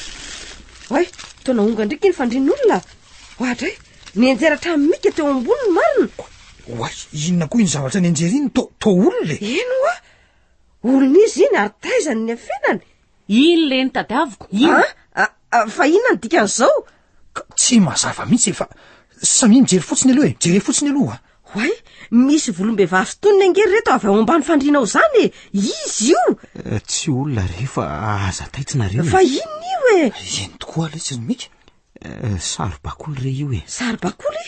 Oay, toa nahonga ndriky iny fandrian'olona. Oadray, nianjera hatramin'ny mika teo amboniny marina.
Oay, inona koa iny zavatra nianjera iny? Toa, toa olona e.
Eny hoa, olona izy iny ary taiza no niafenany?
Iny le nitadiaviko, iny.
Ah, ah, fa inona ny dikan'izao?
Ka tsy mazava mihitsy e, fa samia mijery fotsiny aloha e, jereo fotsiny aloha.
Oay, misy volom-behivavy sy tonony ange ry reto avy ao ambany fandriana ao izany e! Izy io!
Eh, tsy olona re fa aza taitra nareo e.
Fa inona io e?
Eny tokoa letsy ry Mika.
Eh, saribakoly re io e.
Saribakoly?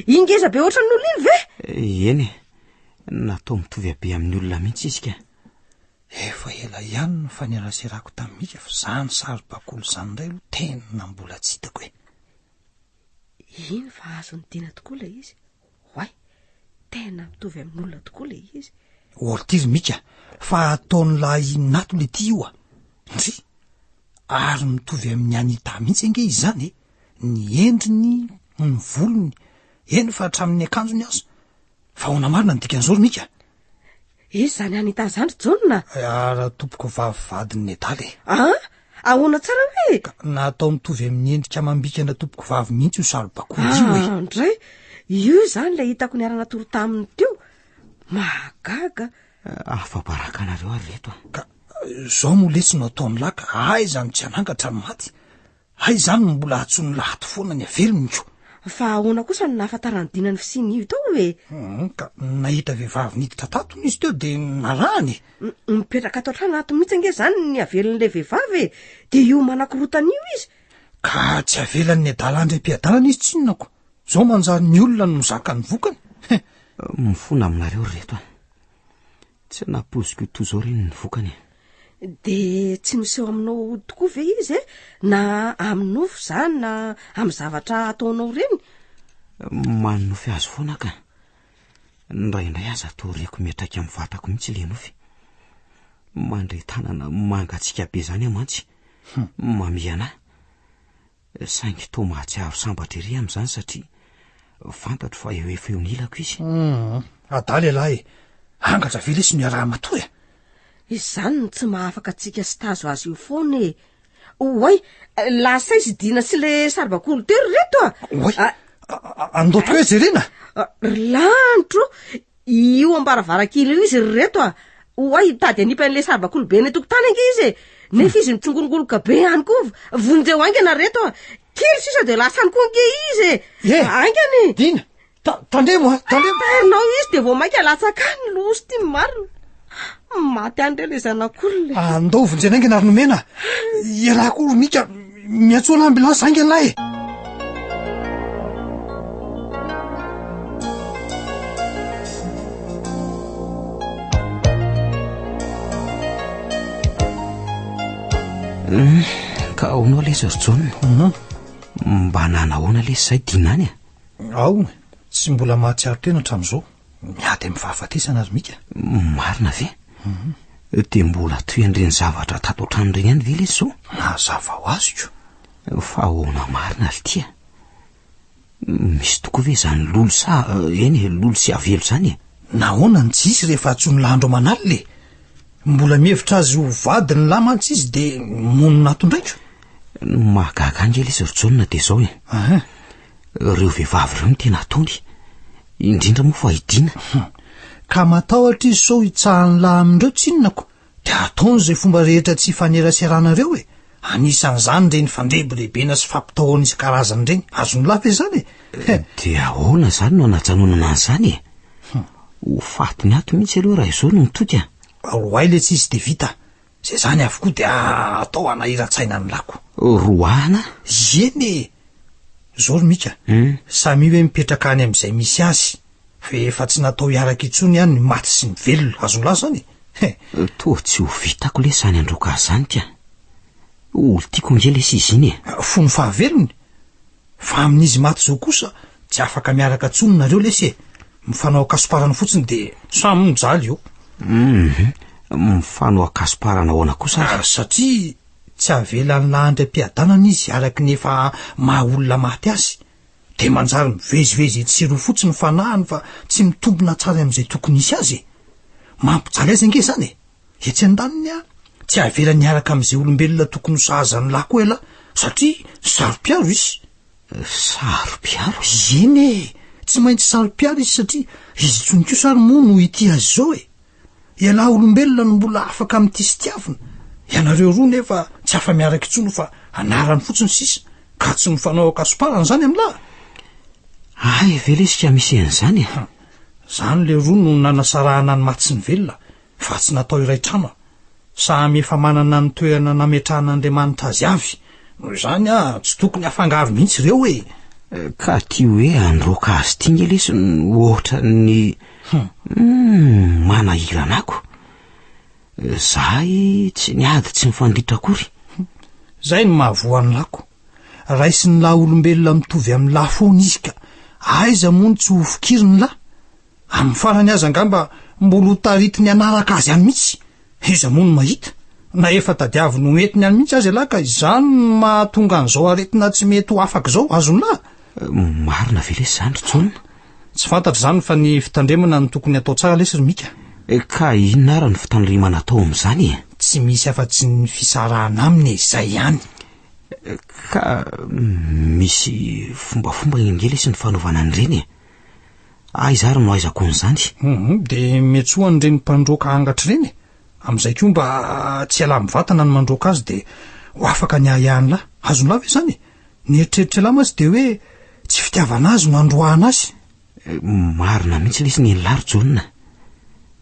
Iny ngeza be ohatran'ny olona iny ve?
Eh, eny e, natao mitovy habe amin'ny olona mihitsy izy ka.
Efa ela ihany no nifaneraserako tamin'i Mika fa izany saribakoly izany indray aloha tena mbola tsy hitako e.
Iny fa azon'i Dina tokoa ilay izy. Oay, tena mitovy amin'olona tokoa ilay izy.
Or ty ry Mika fa ataon'ny lahy inona ato le ty io a! Ndry! Ary mitovy amin'i Anita mihitsy ange izy izany e! Ny endriny, ny volony, eny fa hatramin'ny akanjony aza. Fa ahoana marina ny dikan'izao ry Mika?
Iza izany Anita izany ry Jaona?
Ara tompoko vavy vadin'i Nedala e.
An? Ahoana tsara hoe?
Ka natao mitovy amin'ny endrika amam-bikana tompoko vavy mihitsy io saribakoly io e.
Ah, ndray! Io izany ilay hitako niara-natory taminy teo. Mahagaga.
Afa-baraka anareo ary reto a.
Ka izao moa letsy no ataon'ny lahy ka aiza no tsy hanangatra ny maty? Hay izany no mbola antsoin'ny lahy foana ny avelony ko.
Fa ahoana kosa no nahafantaran'i Dina ny fisian'io tao e?
Hum, ka nahita vehivavy niditra tato hono izy teo dia narahany e.
Mipetraka ato an-trano ato mihitsy ange izany ny avelon'ilay vehivavy e. Dia io manakorontana io izy.
Ka tsy avelan'ny adala handray am-piadanana izy tsinona ko. Izao manjary ny olona no mizaka ny vokany. He.
Mifona aminareo ry reto a. Tsy nampoiziko toy izao re ny vokany e.
Dia tsy miseho aminao tokoa ve izy e? Na amin'ny nofy izany na amin'ny zavatra ataonao ireny?
Manonofy azy foana aho ka. Indraindray aza toa reko miantraika amin'ny vatako mihitsy ilay nofy. Mandre tanana mangatsiaka be izany aho mantsy. Mamihana ahy. Saingy toa mahatsiaro sambatra ery amin'izany satria fantatro fa eo efa eo anilako izy.
Hum, adala ialahy e! Angatra ve lesy no iaraha-matoa e?
Izany no tsy mahafaka antsika sy tazo azy io foana e! Oay, lasa izy Dina sy le saribakoly teo ry reto a!
Oay, andao tokoa e jerena!
Ry lanitro, Io am-baravarankely io izy ry reto a! Oay, hitady hanipy an'ilay saribakoly be any an-tokotany ange izy e! Nefa izy mitsingolongoloka be any koa, vonjeo haingana ry reto a! Kely sisa dia lasa any koa ange izy e!
Eh!
Haingana e!
Dina, ta- tandremo a, tandremo!
Tairinao izy dia vao mainka latsaka any, loza ity ny marina. Maty any re ilay zanak'olona e!
Andao vonjena haingana ry Nomena a! Ialahy koa ry Mika, miantsoa l'ambulance haingana lahy e!
Hmm, ka ahoanao lesy ry Jaona? Mhm. Mba nanahoana lesy izay dina any
a? Ao, tsy mbola mahatsiaro tena hatramin'izao. Miady amin'ny fahafatesana ry Mika.
Marina ve? Mhm. Dia mbola toy an'ireny zavatra tato an-trano ireny ihany ve lesy izao?
Mazava ho azy ko.
Fa ahoana marina ry tia? Misy tokoa ve izany lolo sa eny e, lolo sy avelo izany e?
Nahoana no tsy hisy rehefa antsoin'ny lahy andro aman'alina e? Mbola mihevitra azy ho vadin'ny lahy mantsy izy dia monina ato indray ko.
Ny mahagaga ahy nge lesy ry Jaona dia izao e.
Aha.
Ireo vehivavy ireo no tena ataony. Indrindra moa fa i Dina.
Ka matahotra izy sao hitsahan'ny lahy amin'ireo tsinona ko. Dia ataony izay fomba rehetra tsy hifaneraseranareo e! Anisan'izany ireny fandrebirebena sy fampitahoana isan-karazany ireny. Azon'ny lahy ve izany
e? Dia ahoana izany no hanajanonana an'izany e? Ho fatiny ato mihitsy aloha raha izao no mitoky a!
Roahy le tsisy dia vita. Izay izany avokoa dia atao hanahiran-tsaina ny lako.
Roahina?
Eny e! Izao ry Mika, samia hoe mipetraka any amin'izay misy azy. Fa efa tsy natao hiaraka intsony an ny maty sy ny velona, azon'lah zany e! He!
Toa tsy ho vitako lesy zany handroaka azy zany ka! Olon-tiako ange lesy izy iny e!
Fony fahavelony? Fa amin'izy maty zao kosa tsy afaka miaraka intsony nareo lesy e! Mifanao ankasomparana fotsiny de samy mijaly eo.
Hum! Mifanao ankasomparana ahoana kosa
ary? Satria tsy avelan'lah handry am-piadanana izy araky ny efa maha olona maty azy. Dia manjary mivezivezy etsy sy eroa fotsiny ny fanahiny fa tsy mitombina tsara amin'izay tokony hisy azy e! Mampijaly azy ange izany e! Etsy andaniny an, tsy avelany hiaraka amin'izay olombelona tokony ho sahaza an'lah koa ialahy satria saro-piaro izy.
Saro-piaro?
Eny e! Tsy maintsy saro-piaro izy satria izy intsony kosa ary moa no hitia azy izao e! Ialahy olombelona no mbola afaka mitia sy tiavina, ianareo roa nefa tsy afa-miaraka intsony fa anarany fotsiny sisa, ka tsy mifanao ankasomparana izany amin'lah?
Hay ve lesy ka misy an'izany e?
Izany leroa no nanasarahana ny maty sy ny velona fa tsy natao iray trano a! Samy efa manana ny toerana nametrahan'Andriamanitra azy avy, noho izany a, tsy tokony hafangaro mihitsy ireo e!
Ka ty hoe handroaka azy ty nge lesy no ohatran'ny Humm manahirana ako. Zahay tsy niady tsy nifanditra akory.
Zay no mahavoa an'i lako. Raisin'ny lahy olombelona mitovy amin'ny lahy foana izy ka aiza moa no tsy ho fikirin'ny lahy? Amin'ny farany aza angamba mbola ho taritiny hanaraka azy any mihitsy. Iza moa no mahita? Na efa tadiaviny ho entiny any mihitsy aza ialahy ka izany no mahatonga an'izao aretina tsy mety ho afaka izao, azon'lah?
Marina ve lesy izany ry Jaona?
Tsy fantatro izany fa ny fitandremana no tokony atao tsara lesy ry Mika.
Ka inona ary ny fitandremana atao amin'izany e?
Tsy misy afa-tsy ny fisarahana aminy e, izay ihany.
Ka misy fombafomba ange lesy ny fanaovana an'ireny e. Aiza ary no ahaizako an'izany?
Hum, dia miantsoa an'ireny mpandroaka angatra ireny e! Amin'izay koa mba tsy ialahy mivantana ny mandroaka azy dia ho afaka ny ahiahin'lah. Azon'lah ve izany e? Ny eritreritr'lah mantsy dia hoe tsy fitiavana azy no androahana azy.
Marina mihitsy lesy ny an'lah ry Jaona.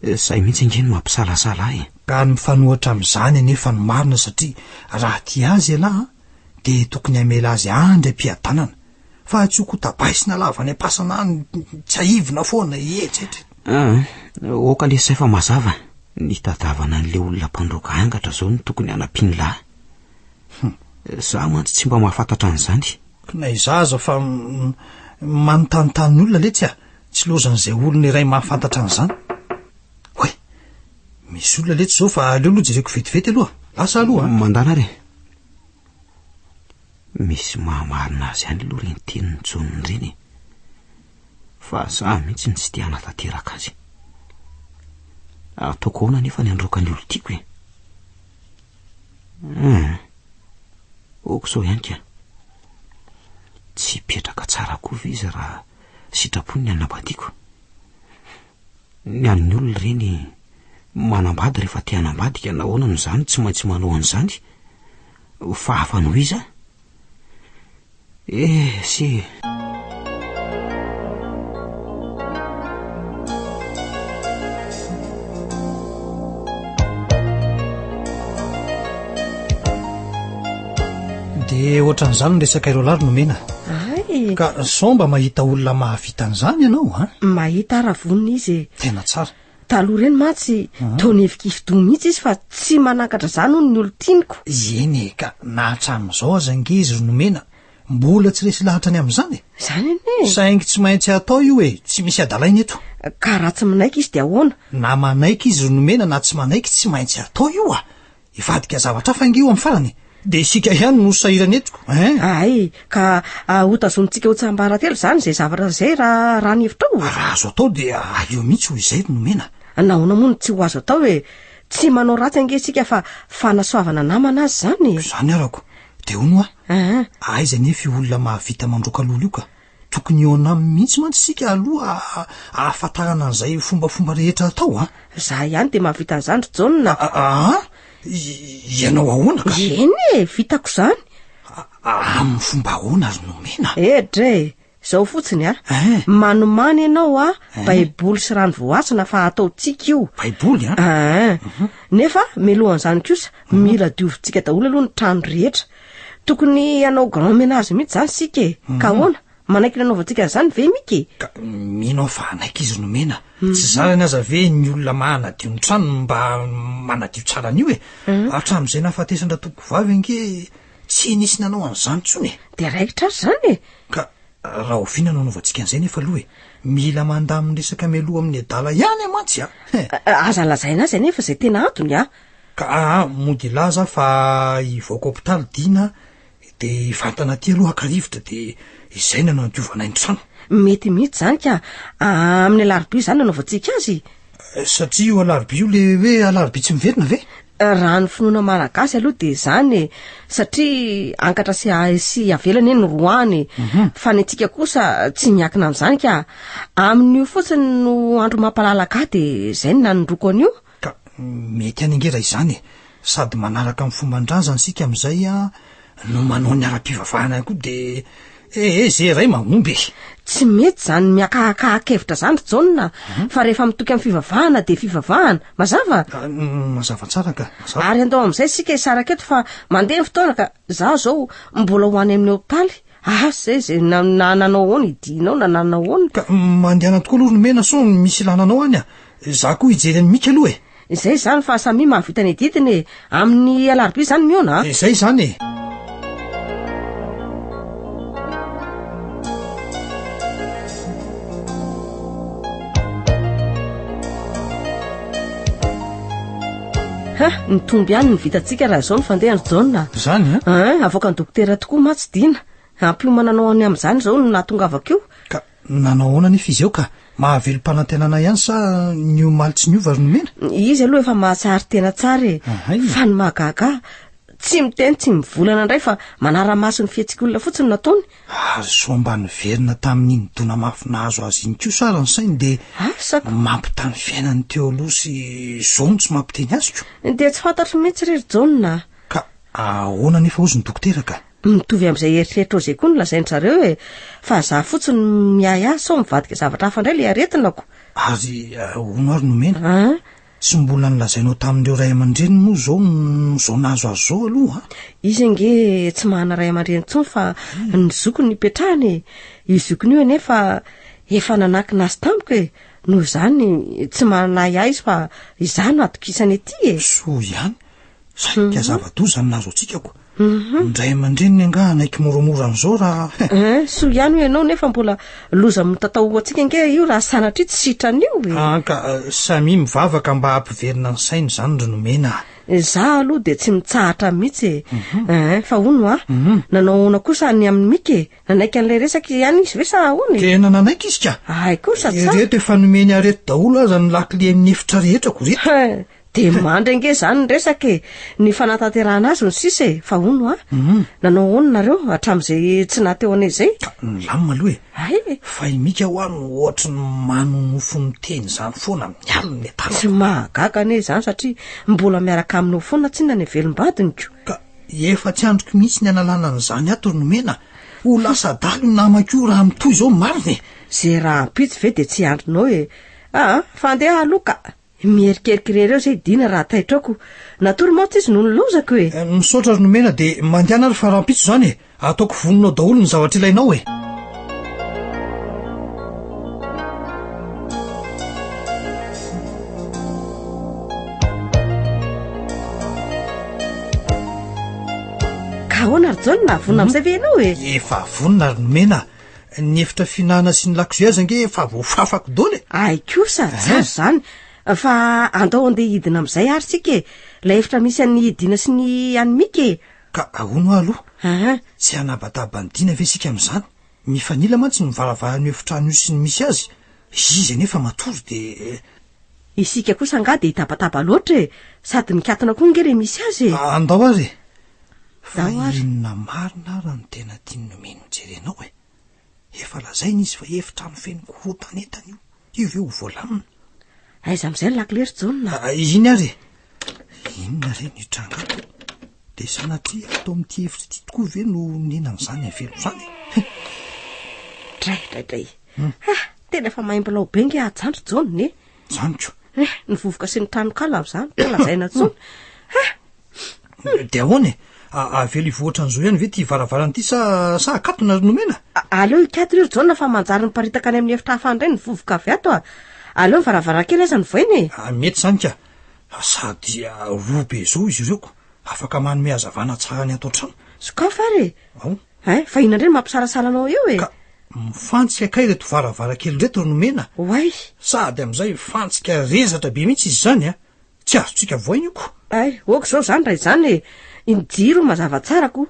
Izay mihitsy ange no mampisalasala ahy e.
Ka ny mifanohitra amin'izany anefa no marina satria raha tia azy ialahy an, dia tokony hamela azy handry am-piadanana. Fa tsy ho kotabaisina lava any am-pasana any tsiahivina foana etsetra.
Ah, aoka lesy zay fa mazava. Ny hitadiavana an'ilay olona mpandroaka angatra zao no tokony hanampian'i lahy. Hum, za mantsy tsy mba mahafantatra an'izany.
Na izaho aza fa manontanintany olona letsy a! Tsy lozan'izay olona iray mahafantatra an'izany. Oay! Misy olona letsy izao fa aleo aloha jereko vetivety aloha. Lasa aloha
a! Mandana ary e! Misy mahamarina azy ihany aloha ireny tenin'i Jaona ireny e. Fa za mihitsy no tsy te hanatanteraka azy. Ataoko ahoana anefa ny handroaka ny olon-tiako e? Hum. Ok izao ihany ka. Tsy hipetraka tsara koa ve izy raha sitrapony ny hanambadiako? Ny an'ny olona ireny manambady rehefa te hanambady ka nahoana no izaho no tsy maintsy manao an'izany? Fa hafa noho iza? Eh, se.
Dia ohatran'izany ny resaka ireo lahy ry Nomena.
Ay!
Ka sao mba mahita olona mahavita an'izany ianao an?
Mahita aho raha vonona izy e.
Tena tsara.
Taloha ireny mantsy toa nihifikifi-doha mihitsy izy fa tsy manankatra izany hono ny olon-tianiko.
Eny e, ka na hatramin'izao aza ange izy ry Nomena mbola tsy resy lahatra ny amin'izany e.
Izany anie
e. Saingy tsy maintsy atao io e, tsy misy adalaina eto.
Ka raha tsy manaiky izy dia ahoana?
Na manaiky izy ry Nomena na tsy manaiky tsy maintsy atao io a! Hivadika zavatra hafa ange io amin'ny farany e! Dia isika ihany no sahirana eto
hein! Hay, ka hotazonintsika ho tsiambaratelo izany izay zavatra izay raha raha ny hevitrao?
Raha azo atao dia aleo mihitsy ho izay ry Nomena.
Nahoana moa no tsy ho azo atao e? Tsy manao ratsy ange isika fa fanasoavana namana aza izany e!
Izany arako. Dia hono hoa, aiza anefa io olona mahavita mandroaka lolo io ka? Tokony hihaona aminy mihitsy mantsy isika aloha ahafantarana an'izay fombafomba rehetra atao a.
Za ihany dia mahavita an'izany ry Jaona.
Aa! Ianao ahoana ka?
Eny e, vitako izany.
Amin'ny fomba ahoana ry Nomena?
Edra e! Izao fotsiny a! Manomàna ianao a, Baiboly sy rano voasana fa ataontsika io.
Baiboly
a? Aa! Nefa mialohan'izany kosa, mila diovintsika daholo aloha ny trano rehetra. Tokony hanao grand ménage mihitsy izany isika e! Ka ahoana? Manaiky ny hanaovantsika an'izany ve Mika e?
Ka mino aho fa hanaiky izy Nomena. Tsy zarany aza ve ny olona mahanadio ny trano no mba manadio tsara an'io e? Hatramin'izay nahafatesan-dRatompokovavy ange tsy nisy nanao an'izany intsony e!
Dia raikitra ary izany e!
Ka rahoviana no hanaovantsika an'izay nefa aloha e? Mila mandamina resaka mialoha amin'ny adala ihany aho mantsy a!
Aza lazaina azy anefa izay tena antony a!
Ka aa mody hilaza aho fa hivoaka hopitaly Dina dia hivantana aty aloha haka rivotra dia izay no nandiovanay ny trano.
Mety mihitsy izany ka! Amin'ny alarobia izany no anaovantsika azy?
Satria io alarobia io le hoe alarobia tsy miverina ve?
Raha ny finoana malagasy aloha dia izany e! Satria ankatra sy sy avela anie no roahana e! Fa ny antsika kosa tsy miankina amin'izany ka! Amin'io fotsiny no andro mampalalaka ahy dia izay no nanondroako an'io.
Ka mety ihany ange raha izany e! Sady manaraka ny fomban-drazana isika amin'izay no manao ny ara-pivavahana ihany koa dia eh eh ze ray mahomby e!
Tsy mety izany miakahakahakevitra izany ry Jaona fa rehefa mitoky amin'ny fivavahana dia fivavahana. Mazava?
Mazava tsara ka! Mazava.
Ary andao amin'izay isika hisaraka eto fa mandeha ny fotoana ka izaho izao mbola ho any amin'ny hopitaly. Asa e, zay na na nanao ahoana i Dina ao na nanao ahoana.
Ka mandehana tokoa aloha ry Nomena sao misy ilana anao any a! Za koa hijery an'i Mika aloha e!
Izay izany fa samia mahavita ny adidiny e! Amin'ny alarobia izany mihaona a!
Izay izany e!
Ha, nitombo ihany ny vitantsika raha izao no fandehany ry Jaona.
Izany
an? An, avoakan'ny dokotera tokoa mantsy Dina. Hampiomana anao any amin'izany izao no nahatongavako io.
Ka nanao ahoana anefa izy eo ka? Mahavelom-panantenana ihany sa ny omaly tsy niova ry Nomena?
Izy aloha efa mahatsiaro tena tsara e. Fa ny mahagaga ahy, tsy miteny tsy mivolana indray fa manara-maso ny fihetsik'olona fotsiny no ataony.
Ary sao mba niverina tamin'iny dona mafy nahazo azy iny kosa ary ny sainy dia
Asako.
mampitaha ny fiainany teo aloha sy izao no tsy mampiteny azy ko.
Dia tsy fantatro mihitsy re ry Jaona a.
Ka ahoana anefa hozy ny dokotera ka?
Mitovy amin'izay eritreritrao izay koa no lazain-dry zareo e. Fa za fotsiny no miahiahy sao mivadika zavatra hafa indray ilay aretinako.
Ary hono ary nomena?
An?
Tsy mbola nolazainao tamin'ireo ray aman-dreniny moa izao no izao nahazo azy izao aloha a!
Izy ange tsy manana ray aman-dreny intsony fa ny zokiny no ipetrahany e! Io zokiny io anefa efa nanankina azy tamiko e! Noho izany tsy manana ahiahy izy fa izaho no atokisany aty e!
Soa ihany! Saika zava-doza ny nahazo antsika ko! Ny ray aman-dreniny angaha hanaiky moramora an'izao raha.
Hein, soa ihany hoy ianao nefa mbola loza mitatao ho antsika ange io raha sanatria tsy sitrana io e.
An ka, samia mivavaka mba hampiverina ny sainy izany ry Nomena a.
Izaho aloha dia tsy mitsahatra mihitsy e. Hein, fa hono hoa, nanao ahoana kosa ny amin'i Mika e? Nanaiky an'ilay resaka ihany izy ve sa ahoana e?
Tena nanaiky izy ka.
Hay kosa tsara.
Ireto efa nomeny areto daholo aza ny lakile amin'ny efitra rehetra ko reto.
Hein, Dia mandry ange izany ny resaka e! Ny fanatanterahana azy no sisa e! Fa hono hoa, nanao ahoana nareo hatramin'izay tsy naha teo anay izay?
Ka nilamina aloha e!
Hay e!
Fa i Mika hoa no ohatry ny manonofy miteny izany foana amin'ny alina e
tanako. Tsy mahagaga anie izany satria mbola miaraka aminao foana tsinona ny velom-badiny ko!
Ka efa tsy andriko mihitsy ny hanalana an'izany ato ry Nomena a! Ho lasa adala io namako io raha mitohy izao ny marina e!
Izay rahampitso ve dia tsy andrinao e! Aa! Fa andeha aloha ka! Mierikerika irery eo zay Dina raha taitra aoko. Natory mantsy izy no nilaozako e!
Misaotra ry Nomena dia mandehana ary fa rahampitso izany e! Ataoko vonona ao daholo ny zavatra ilainao e!
Ka ahoana ry Jaona, vonona amin'izay ve ianao e?
Efa vonona ry Nomena a! Ny efitra fihinanana sy ny lakozia aza ange efa voafafako daholo e!
Hay kosa, tsara izany. Fa andao andeha hidina amin'izay ary isika e! Ilay efitra misy an'i Dina sy ny an'i Mika e!
Ka ahoana hoa aloha?
Aa.
Tsy hanabataba an'i Dina ve isika amin'izany? Mifanila mantsy ny varavaran'io efitrano io sy ny misy azy, izy anefa matory dia.
Isika kosa angaha dia hitabataba loatra e! Sady mikatona koa ange ilay misy azy e!
Andao ary e! Fa
Ndao ary.
inona marina ara no tena tian'i Nomena ho jerenao e? Efa lazaina izy fa efitrano feno korotan'entana io. Io ve ho voalamina?
Aiza amin'izay ny lakile ry Jaona?
Ah, iny ary e! Inona re no hitranga ato? Dia sanatria ato amin'ity efitra ity tokoa ve no ninan'izany avelo izany e?
Dray, dray, dray. Ah, tena efa maimbilao be nge atsandry Jaona e!
Izany ko.
Eh, ny vovoka sy ny tranonkala amin'izany, tsy lazaina intsony. Ah!
Dia ahoana e? Avelo hivoatra an'izao ihany ve ity varavarana ity sa sa akatona ry Nomena?
Aleo hikatona io ry Jaona fa manjary miparitaka any amin'ny efitra hafa indray ny vovoka avy ato a! Aleo ny varavarankely aza no vohaina e!
Mety izany ka! Sady roa be izao izy ireo ko! Afaka manome hazavana tsara ny ato an-trano.
Sokafy ary e!
Ao.
Hein, fa inona indray no mampisalasala anao eo e?
Ka mifantsika kay ireto varavarankely ireto ry Nomena.
Oay!
Sady amin'izay mifantsika rezatra be mihitsy izy izany a! Tsy azontsika vohaina io ko!
Hay, ok izao izany raha izany e! Ny jiro mazava tsara ko!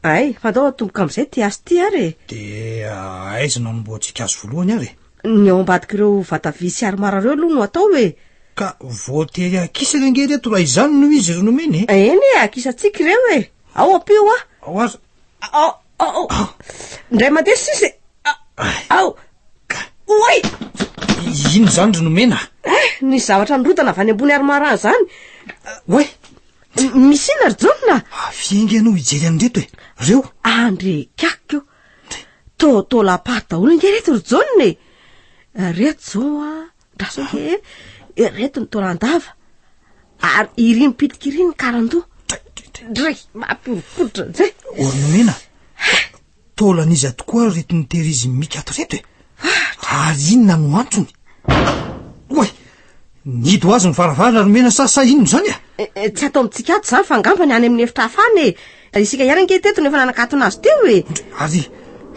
Hay, fa andao atomboka amin'izay ity asa ity ary e!
Dia aiza no anombohantsika azy voalohany ary e?
Ny ao ambadik'ireo vata vy sy armoire ireo aloha no atao e!
Ka voatery akisaka ange ireto raha izany no izy ry Nomena e!
Eny e, akisantsika ireo e! Ao ampio aho!
Ao aza!
Ao, ao, ao! Indray mandeha sisa e! Ao! Oay!
Inona izany ry Nomena?
Eh, nisy zavatra nirodana avy any ambony armoire any izany.
Oay!
Misy inona ry Jaona?
Avia ange ianao hijery an'ireto e! Reo!
Andrekako! Toa taolam-paty daholo ange ireto ry Jaona e! Ireto izao an, ndraso ange e! Ireto ny taolan-dava. Ary iry mipitika iry ny karandoha. Dray, mampihorokoditra an'izay.
O ry Nomena, Taolan'iza tokoa ary ireto noterizin'i Mika ato ireto e? Ary inona no antony? Oay! Nihidy ho azy ny varavarana ry Mena sa sa inona izany
e? Eh, eh, tsy ato amintsika ato izany fa angamba ny any amin'ny efitra hafa any e. Isika ihany ange teto no efa nanakatona azy teo e.
Ary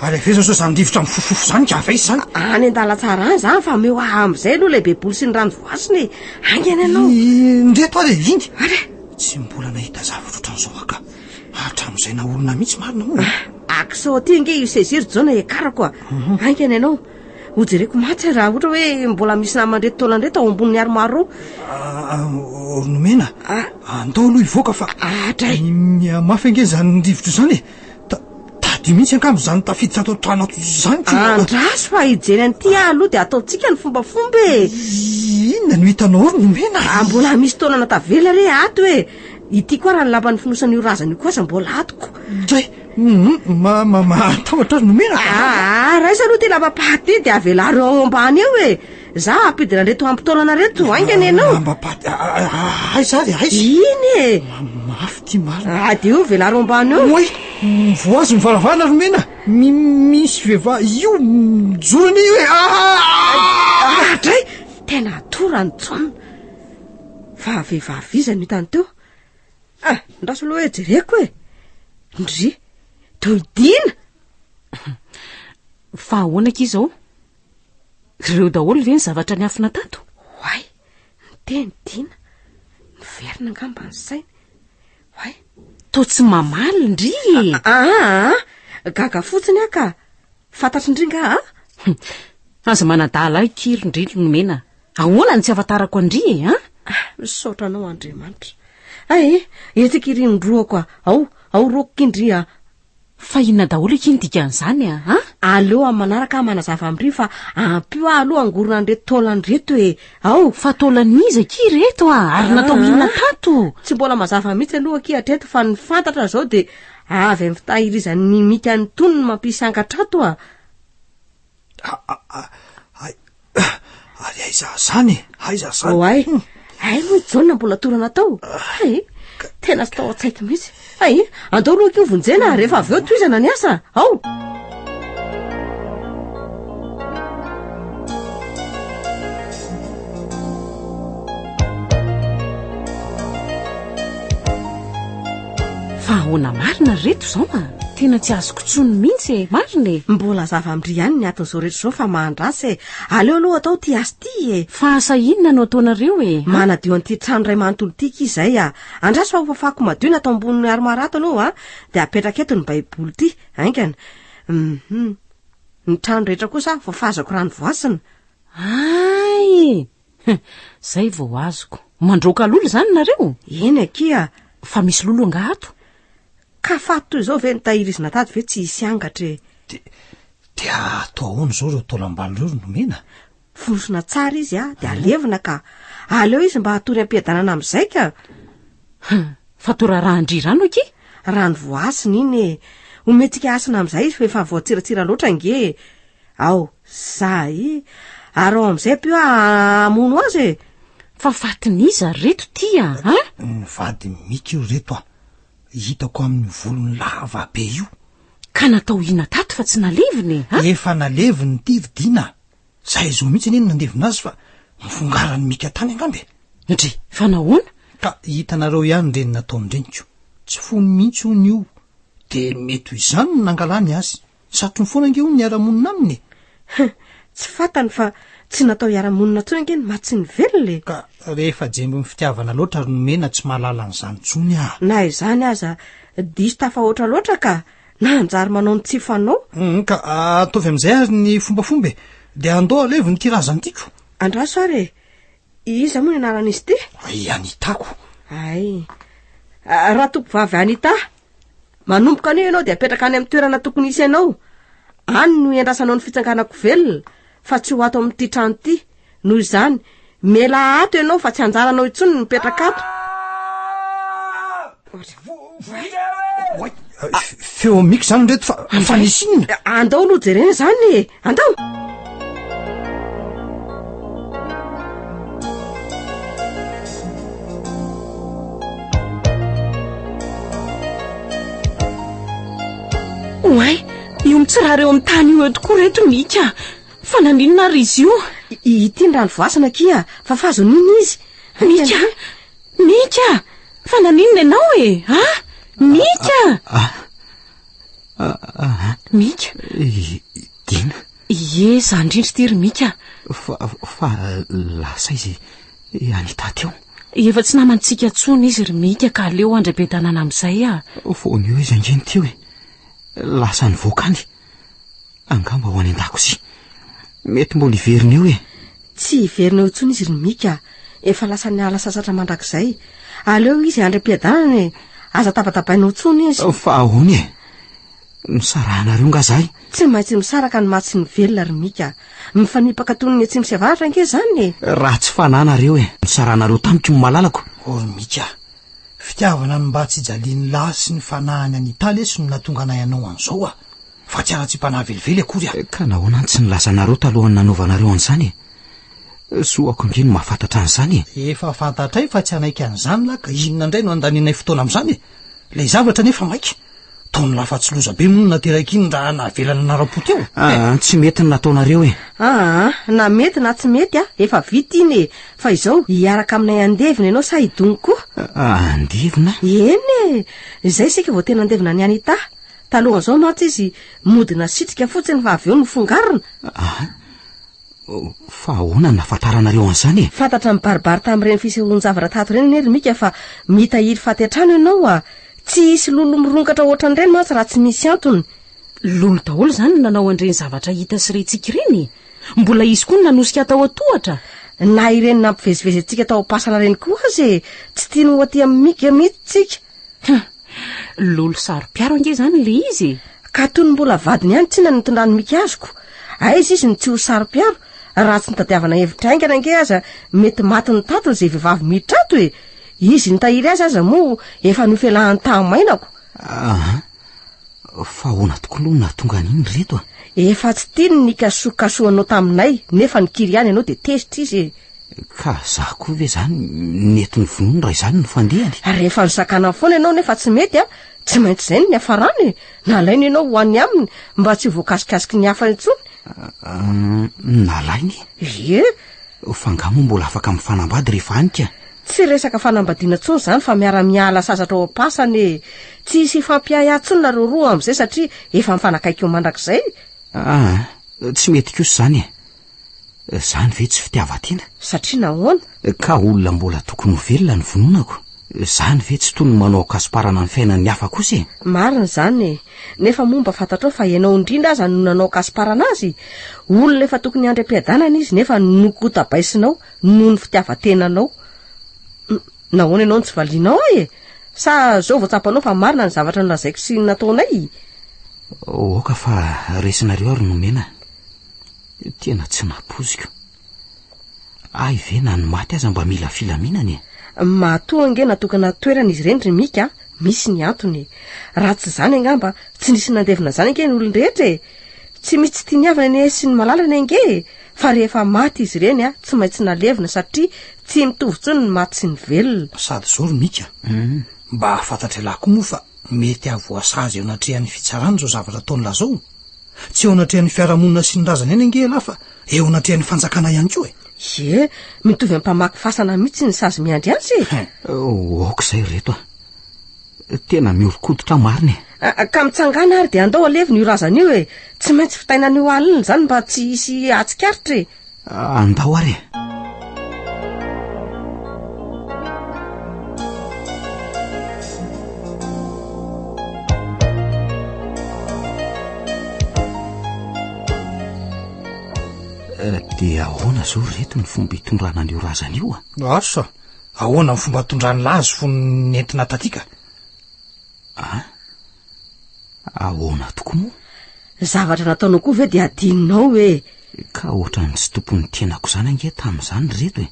ary avy aiza zao izany rivotra mifofofofo izany ka avy aiza izany?
Any an-dalantsara any izany fa omeo ahy amin'izay aloha ilay baiboly sy ny rano voasina e. Haingana ianao.
Indreto ary e, inty.
Ary.
Tsy mbola nahita zavatra ohatran'izao aho ka. Hatramin'izay na olona mihitsy marina moa.
Akisao aty ange io saisir Jaona hiakarako a. Haingana ianao. Ho jereko mantsy raha ohatra hoe mbola misy naman'ireto taolana ireto ao ambonin'ny armoire ao.
Ry Nomena, andao aloha hivoaka fa
Adray.
mihamafy ange izany rivotra izany e. Ta- Tadio mihitsy angamba izany tafiditra ato an-trano ato izany ko.
Andraso fa hijery an'ity aho aloha dia ataontsika ny fombafomba e.
Inona no hitanao ry Nomena?
Ah, mbola misy taolana tavela re ato e. Ity koa raha ny lamba nifonosan'io razana io koa aza mbola ato ko.
Dray, ma ma mahatahotra ry Nomena.
Ah, raiso aloha ity lamba-paty ity dia avelaro ao ambany eo e. Za hampidina an'ireto ampitaolana ireto, haingana ianao.
Lamba-paty, aiza ary, aiza?
Iny e.
Mafy ity marina.
Ah, dia io velaro ambany eo.
Oay, mivoha azy ny varavarana ry Nomena. Mi misy vehivavy io mijoro anie io e.
Ah, dray, tena torany Jaona. Fa vehivavy iza no hitany teo? Ah, ndraso aloha hoe jereko e. Ndry, toy Dina.
Fa ahoana akia izao? Ireo daholo ve ny zavatra niafina tato?
Oay, niteny Dina. Niverina angamba ny sainy. Oay.
Toa tsy mamaly ndry e.
Aa, gaga fotsiny aho ka. Fantatry ndry nga a?
Aza manadala ahy kiry ndry ry Nomena. Ahoana no tsy ahafantarako an-dry e, an?
Ah, misaotra anao Andriamanitra. Ay, etsy aky ry ndroako a. Ao, ao roako ky ndry a.
Fa inona daholo akia ny dikan'izany a, an?
Aleo amin'ny manaraka aho manazava amin-dry fa ampio aho aloha hangorona an'ireto taolana ireto e. Ao.
Fa taolan'iza akia ireto a? Ary natao inona tato?
Tsy mbola mazava mihitsy aloha akia hatreto fa ny fantatra izao dia avy amin'ny fitahirizan'ny mika an'itony no mampisy angatra ato a.
Ary aiza zany e? Aiza zany?
Oay, ay moa i Jaona mbola torana tao. Ay, tena tsy tao an-tsaiko mihitsy. Ay, andao aloha akia ho vonjena rehefa avy eo tohizana ny asa. Ao!
Fa ahoana marina ry reto izao a? Tena tsy azoko intsony mihitsy e, marina e!
Mbola zava-miry ihany ny atin'izao rehetra izao fa mahandrasa e! Aleo aloha atao ity asa ity e!
Fa asa inona no ataonareo e?
Manadio an'ity trano iray manontolo ity akia izay a! Andraso fa hofafako madio ny ato ambonin'ny armoire ato aloha a! Dia apetraka eto ny baiboly ity, haingana. Hum. Ny trano rehetra kosa fafazako rano voasina.
Hay! Zay vao azoko. Mandroaka lolo izany nareo?
Eny akia.
Fa misy lolo angaha ato?
Ka faty toy izao ve ny tahirizina tato ve tsy hisy angatra e?
Dia, Dia atao ahoana izao ireo taolam-balo ireo ry Nomena?
Fonosina tsara izy a, dia alevina ka. Aleo izy mba hatory am-piadanana amin'izay ka.
Hum, fa toa raharahan-dry rano akia?
Rano voahasina iny e. Omentsika hasina amin'izay izy fa efa voatsiratsira loatra ange e. Ao, zay. Ary ao amin'izay ampio aho hamono azy e.
Fa fatin'iza ry reto ty a, an?
Ny vadin'i Mika io ry reto a. Hitako amin'ny volony lava be io.
Ka natao inona tato fa tsy nalevina e, an?
Efa nalevina ity ry Dina a. Zay izao mihitsy anie no nandevina azy fa nofongaran'i Mika tany angamba e.
Ndry, fa nahoana?
Ka hitanareo ihany ireny nataon-dreniko. Tsy fony mihitsy hono io. Dia mety ho izany no nangalany azy. Satriny foana ange hono ny hiara-monina aminy e.
Huh, tsy fantany fa tsy natao hiara-monina intsony ange ny maty sy ny velona e.
Ka rehefa jembin'ny fitiavana loatra ry Nomena tsy mahalala an'izany intsony aho.
Na izany aza, diso tafahoatra loatra ka. Nanjary manao ny tsy fanao.
Hum, ka ataovy amin'izay ary ny fombafomba e. Dia andao alevina ity razana ity ko.
Andraso ary e. Iza moa ny anaran'izy ity?
I Anita ko.
Hay. Ratompovavy Anita. Manomboka anio ianao dia apetraka any amin'ny toerana tokony hisy anao. Any no hiandrasanao ny fitsanganako velona, fa tsy ho ato amin'ity trano ity. Noho izany, mialà ato ianao fa tsy anjaranao intsony ny mipetraka ato.
Oay, feo mika izany reto fa fa nisy inona?
Andao aloha jerena izany e! Andao!
Oay, io mitsirara eo amin'ny tany io eo tokoa reto Mika. Fa naninona ary izy io?
Ity ny rano voasana akia, fafazo an'iny izy.
Mika! Mika! Fa naninona ianao e? A? Mika! Mika!
Dina.
Ie, za indrindra ity ry Mika.
Fa, fa lasa izy Anita teo.
Efa tsy namantsika intsony izy ry Mika ka aleo handray be-tanàna amin'izay ah.
Vao ny eo izy ange ny teo e. Lasa nivoaka any. Angamba ho any an-dakozia. Mety mbola hiverina eo e.
Tsy hiverina eo intsony izy ry Mika a. Efa lasa niala sasatra mandrakizay. Aleo izy handry am-piadanana e. Aza tabatabaina ao intsony izy.
Fa ahoana e? Nisarahanareo nga zahay?
Tsy maintsy misaraka ny maty sy ny velona ry Mika a. Mifanipaka toy ny atsimo sy avaratra ange izany e.
Ratsy fanahy nareo e. Nisarahanareo tamiko ny malalako.
O ry Mika a. Fitiavana ny mba tsy hijalian'ny lahy sy ny fanahiny an'Ita lesy no nahatonga anay hanao an'izao a! Fa tsy haratsiam-panahy velively akory a!
Ka nahoana no tsy nilazanareo talohan'ny nanaovanareo an'izany e? Zoako ange ny mahafantatra an'izany
e! Efa fantatray fa tsy hanaiky an'izany lahy ka inona indray no handanianay fotoana amin'izany e? Ilay zavatra anefa maika. Tao ny lafa tsy loza be moa no nateraka iny raha navela nanara-po teo.
Aa, tsy mety ny nataonareo e!
Aa, na mety na tsy mety a, efa vita iny e! Fa izao, hiaraka aminay handevina ianao sa hidongy koa?
Handevina?
Eny e! Izay isika vao tena handevina an'i Anita. Talohan'izao mantsy izy mody nasitrika fotsiny fa avy eo nofongarina.
Aa, Fa ahoana no nahafantaranareo an'izany e?
Fantatra mibaribary tamin'ireny fisehoan-javatra tato ireny anie ry Mika fa mitahiry faty an-trano ianao a! Tsy hisy lolo mirongatra ohatran'ireny mantsy raha tsy misy antony.
Lolo daholo izany no nanao an'ireny zavatra hita sy rentsika ireny e! Mbola izy koa no nanosika tao an-tohatra.
Na ireny nampivezivezy antsika tao am-pasana ireny koa aza e! Tsy tiany ho aty amin'i Mika mihitsy tsika.
Hum! Lolo saro-piaro ange izany ilay izy e!
Ka toy ny mbola vadiny ihany tsinona no nitondran'i Mika azy ko! Aiza izy no tsy ho saro-piaro? Raha tsy nitadiavana hevitra haingana ange aza mety matin'ny tatiny izay vehivavy miditra ato e! Izy nitahiry azy aza moa efa nofelahany taha-mainako.
Aa! Fa ahoana tokoa aloha no nahatonga an'iny ry reto a?
Efa tsy tiany ny nikasokasohanao taminay nefa nikiry ihany ianao dia tezitra izy e!
Ka za koa ve zany nety novonoiny raha izany no fandehany?
Rehefa nosakanany foana ianao nefa tsy mety a, tsy maintsy izay no niafarany e! Nalainy ianao ho any aminy mba tsy ho voakasikasiky ny hafa intsony.
Nalainy?
Ie!
Fa angaha moa mbola afaka mifanambady rehefa any ka?
Tsy resaka fanambadiana intsony izany fa miara-miala sasatra ao am-pasana e! Tsy hisy hifampiahiahy intsony nareo roa amin'izay satria efa mifanakaiky eo mandrakizay.
Aa, tsy mety kosa izany e! Izany ve tsy fitiavan-tena?
Satria nahoana?
Ka olona mbola tokony ho velona no vononako. Izany ve tsy toy ny manao ankasomparana ny fiainan'ny hafa kosa e?
Marina izany e! Nefa moa mba fantatrao fa ianao indrindra aza no nanao ankasomparana azy? Olona efa tokony handry am-piadanana izy nefa nokotabaisinao noho ny fitiavan-tenanao. Nahoana ianao no tsy valianao ahy e? Sa izao vao tsapanao fa marina ny zavatra nolazaiko sy nataonay?
Aoka fa resinareo ary nomena. Tena tsy nampoiziko. Hay ve na ny maty aza mba mila filaminana e?
Matoa ange natokana toerana izy ireny ry Mika a, misy ny antony e. Raha tsy izany angamba tsy nisy nandevina izany ange ny olon-drehetra e. Tsy misy tsy tia ny havany anie sy ny malalany ange e. Fa rehefa maty izy ireny a, tsy maintsy nalevina satria tsy mitovy intsony ny maty sy ny velona.
Sady izao ry Mika a, mba fantatr'ialahy koa moa fa mety hahavoasazy eo anatrehan'ny fitsarana izao zavatra ataon'ilahy izao. Tsy eo anatrehan'ny fiarahamonina sy ny razana ihany ange ialahy fa eo anatrehan'ny fanjakana ihany koa e!
Ie, mitovy amin'ny mpamaky fasana mihitsy ny sazy miandry azy e!
Aoka izay ry reto a! Tena mihoron-koditra aho marina
e! Ka mitsangàna ary dia andao alevina io razana io e! Tsy maintsy vitaina an'io alina izany mba tsy hisy hahatsikaritra e!
Andao ary e! Eh, dia ahoana zao ry reto ny fomba hitondrana an'io razana io
a? Asa, ahoana ny fomba tondrany lazy fony nentina taty ka?
A? Ahoana tokoa moa?
Zavatra nataonao koa ve dia adinonao e?
Ka ohatran'ny tsy tompon'ny tenako izany ange tamin'izany ry reto e.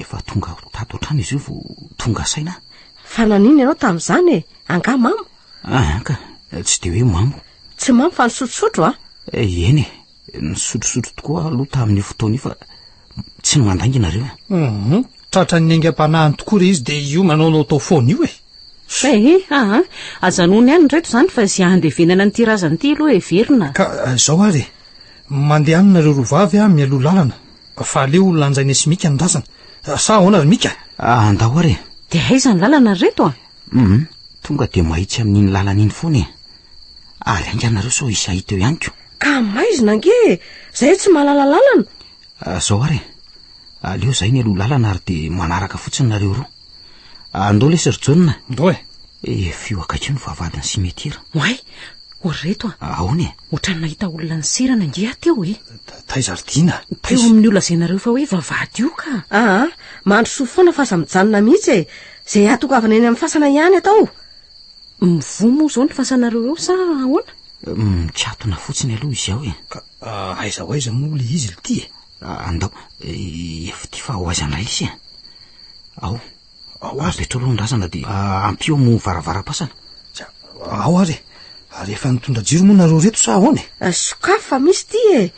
Efa tonga tato an-trano izy io vao tonga saina aho.
Fa naninona ianao tamin'izany e? Angaha mamo?
Ah, ka, tsy dia hoe mamo.
Tsy mamo fa nisotrosotro a?
Eny e, nisotrosotro tokoa aho aloha tamin'io fotoana io fa tsy mandainga nareo e.
Hum, tratran'ny aingam-panahiny tokoa re izy dia io manaonao tao foana io e.
Ehe, aa, ajanony ihany ry reto izany fa izay handevenana an'ity razana ity aloha heverina.
Ka izao ary e, mandeha any nareo roa vavy a mialoha lalana fa aleo lanjaina sy Mika ny razana. Sa ahoana ry Mika?
Andao ary e.
Dia aiza ny lalana ry reto a?
Hum, tonga dia mahitsy amin'iny lalana iny foana e. Ary haingana nareo sao hisy hahita eo ihany ko.
Ka maizina ange e! Zay tsy mahalala lalana.
Zao ary e, aleo zay mialoha lalana ary dia manaraka fotsiny nareo roa. Andao lesy ry Jaona.
Ndao e.
Efa eo akaiky eo ny vavahadin'ny cimetière.
Oay! O ry reto a!
Ahoana e?
Ohatran'ny nahita olona niserana ange aho teo e!
Taiza ry Dina?
Teo amin'io lazainareo fa hoe vavahady io ka!
Aa, mandrosoa foana fa aza mijanona mihitsy e! Izay hahatongavana eny amin'ny fasana ihany atao.
Mivoha moa izao ny fasanareo eo sa ahoana?
Mikatona fotsiny aloha izy ao e.
Ka aiza ho aiza moa ilay izy ity e?
Andao, efa ity fa ho aiza indray izy e? Ao,
Ao ary.
Apetrao aloha ny razana dia ampio moa varavaram-pasana.
Tsa, ao ary e. Ary efa nitondra jiro moa nareo reto sa ahoana
e? Sokafy fa misy ity e.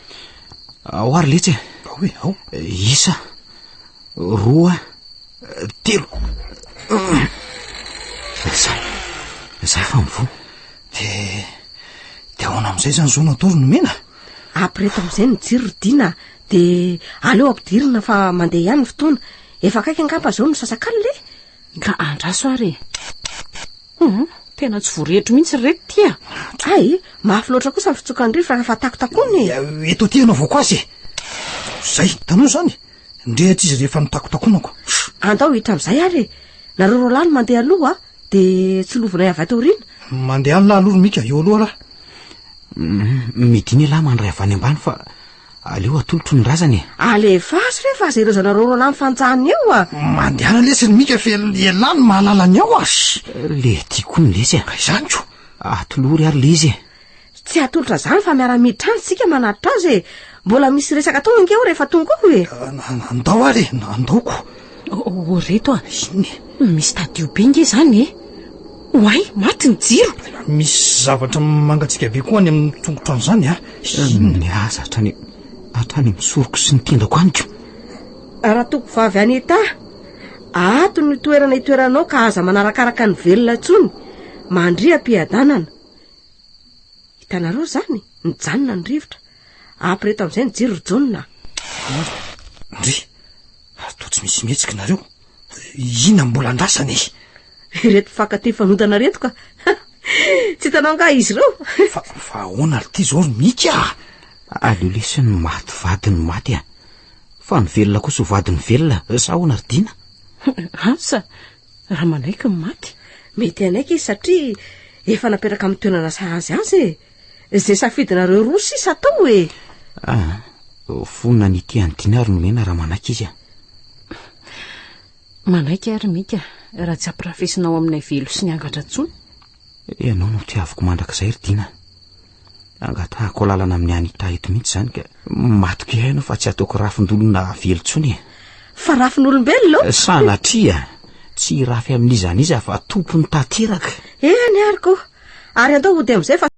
Ao ary letsy e.
Ao e, ao.
Isa, roa, telo. Zay, zay fa mivoha.
De, de ahoana amin'izay izany zao no atao ry Nomena?
Ampireto amin'izay ny jiro ry Dina a, de aleo ampidirina fa mandeha ihany ny fotoana. Efa akaiky angamba izao ny misasakalina e!
Ka andraso ary e! Hum, tena tsy vorehetro mihitsy ry reto ty a!
Hay, mafy loatra kosa ny fitsokan'ny rivotra raha fa takotakoana
e! Eto aty anaovako azy e! Zay, hitanao izany? Ndrehitra izy rehefa notakotakonako.
Andao hiditra amin'izay ary e! Nareo roalahy no mandeha aloha a, dia tsilovinay avy ato aoriana.
Mandeha any lahy aloha ry Mika, eo aloha lahy.
Midina ialahy mandray avy any ambany fa aleo atolotro ny razana e.
Alefaso re fa aza ilaozanareo roalahy mifanjanona eo a!
Mandehana lesy ry Mika fa ialahy no mahalala ny ao a!
Le tiako hono lesy a!
Ka izany ko!
Atolory ary le izy e!
Tsy atolotra zany fa miara-miditra any tsika manatitra azy e! Mbola misy resaka atao ange ao rehefa tonga ao e!
Andao ary e! Andao ko!
O reto a!
Inona
e? Misy tadio be nge zany e! Oay! Maty ny jiro!
Misy zavatra mangatsiaka be koa any amin'ny tongotro any zany a!
Inona? Ny aza hatrany hatrany amin'ny soroko sy ny tendako any ko!
Ratompovavy Anita, ato ny toerana itoeranao ka aza manarakaraka ny velona intsony. Mandria am-piadanana. Hitanareo izany? Nijanona ny rivotra. Ampireto amin'izay ny jiro ry Jaona a!
Ndry, ary toa tsy misy mihetsika nareo. Inona mbola andrasana e?
Ireto mpifankatia mifanondana ireto ka! Tsy hitanao angaha izy ireo?
Fa, fa ahoana ry ty izao ry Mika a?
Aleo lesy ny maty vadin'ny maty a! Fa ny velona kosa ho vadin'ny velona, sa ahoana ry Dina?
Asa, Raha manaiky ny maty.
Mety hanaiky izy satria efa napetraka amin'ny toerana sahaza azy e! Izay safidinareo roa sisa atao e!
Ah, vonona ny hitia an'i Dina ary nomena raha manaiky izy a!
Manaiky ary Mika raha tsy ampirafesina ao aminay velo sy ny angatra intsony.
Ianao no tiaviko mandrakizay ry Dina. Angatahako alalana amin'i Anita eto mihitsy izany ka matoky ahy ianao fa tsy ataoko rafin-dolona avelo intsony e.
Fa rafin'olombelona?
Sanatria, tsy hirafy amin'iza n'iza fa tompony tanteraka.
Eny ary ko. Ary andao hody amin'izay fa.